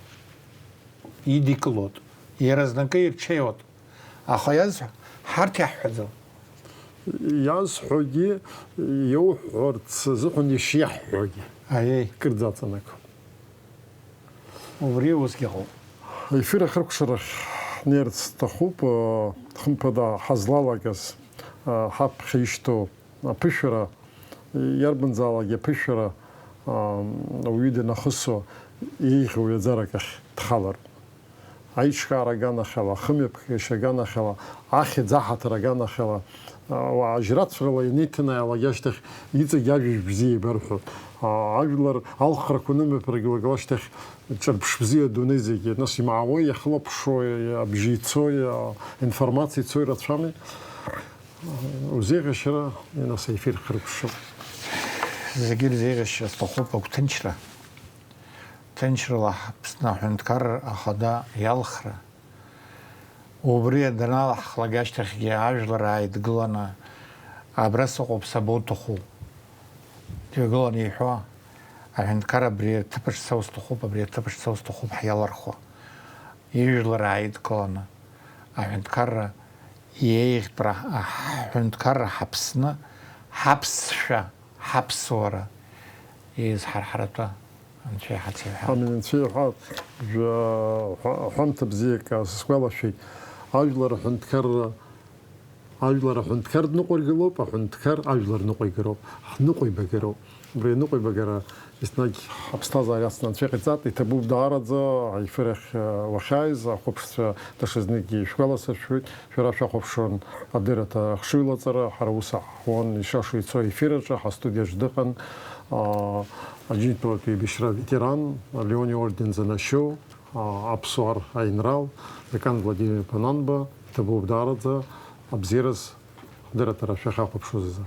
идикылоит, иаразнакы ирҽеиуеит. Аха иазҳәа, ҳарҭ иаҳҳәаӡом. Иазҳәогьы, иауҳәарц азыҳәан ишиаҳҳәогьы. Аиеи. Кырӡа аҵанакуа. Убри усгьы ыҟоуп. Ефир ахыркәшарахь ҳнеирц сҭахуп, хымԥада ҳазлалагаз, ҳаԥхьа ишьҭоу аԥышәара, иарбанзаалак аԥышәара, аа, ауаҩы данахысуа, еиӷьу ҩаӡарак ахь дхалароуп. Аиҿкаара аганахьала, ахымҩаԥгашьа аганахьала, ахьӡ аҳаҭыр аганахьала, аа, ауаа жьрацәрала ианеиҭанааилак ашьҭахь, иҵегь ажәабжь бзиа еибарҳәоит. Аа, ажәлар алхрақәа анымҩаԥыргалак ашьҭахь, ҿырԥш бзиа адунеи зегьы, нас имаауеи, иахылаԥшуеи, абжьы ицои, аа, информациа ицои рацәами. Узеиӷьашьара, нас, аефир хыркәшоуп. Зегьы ирзеиӷьашьара сҭахуп агәҭынчра. Ҭынчрала Аԥсны аҳәынҭқарра ахада иалхра. Убри даналаҳхлак ашьҭахьгьы ажәлар ааидгыланы, абра сыҟоуп, сабоуҭаху? Дҩагыланы иҳәо, аҳәынҭқар абри аҭыԥаҿ са усҭахуп, абри аҭыԥаҿ са усҭахуп ҳиалархуа. Ижәлар ааидкыланы, аҳәынҭқарра иеиӷьтәра, аҳәынҭқарра ҳаԥсны, ҳаԥсшәа, ҳаԥсуара иеизҳарҳаратәы Анцәа иҳацеиҳәа. Амин, Анцәа иҳәа, жәа-, ҳәа-, ҳәамҭа бзиак сгәалашәеит. Ажәлар аҳәынҭқарра Ажәлар аҳәынҭқар дныҟәыргалоуп, аҳәынҭқар ажәлар ныҟәигароуп, ҳныҟәибагароуп. Убри аныҟәибагара еснагь ҳаԥсҭазаара иацны Анцәа иҟаиҵап, иҭабуп даараӡа, аефир ахь, э, уахьааиз, ахәаԥшцәа даҽазныкгьы ишәгәаласыршәоит, шәара шәахәаԥшуан адырраҭара ахшыҩлаҵара, ҳара аус ҳуан ишаша ицо аефир аҿы, ҳастудиаҿ дыҟан, а, Аџьынџьтәылатәи еибашьра аветеран, Леон иорден занашьоу, а, аԥсуаа раинрал, Закан Владимир Пананба, иҭабуп даараӡа, абзиараз ҳдырраҭара шәахьахәаԥшуаз азы.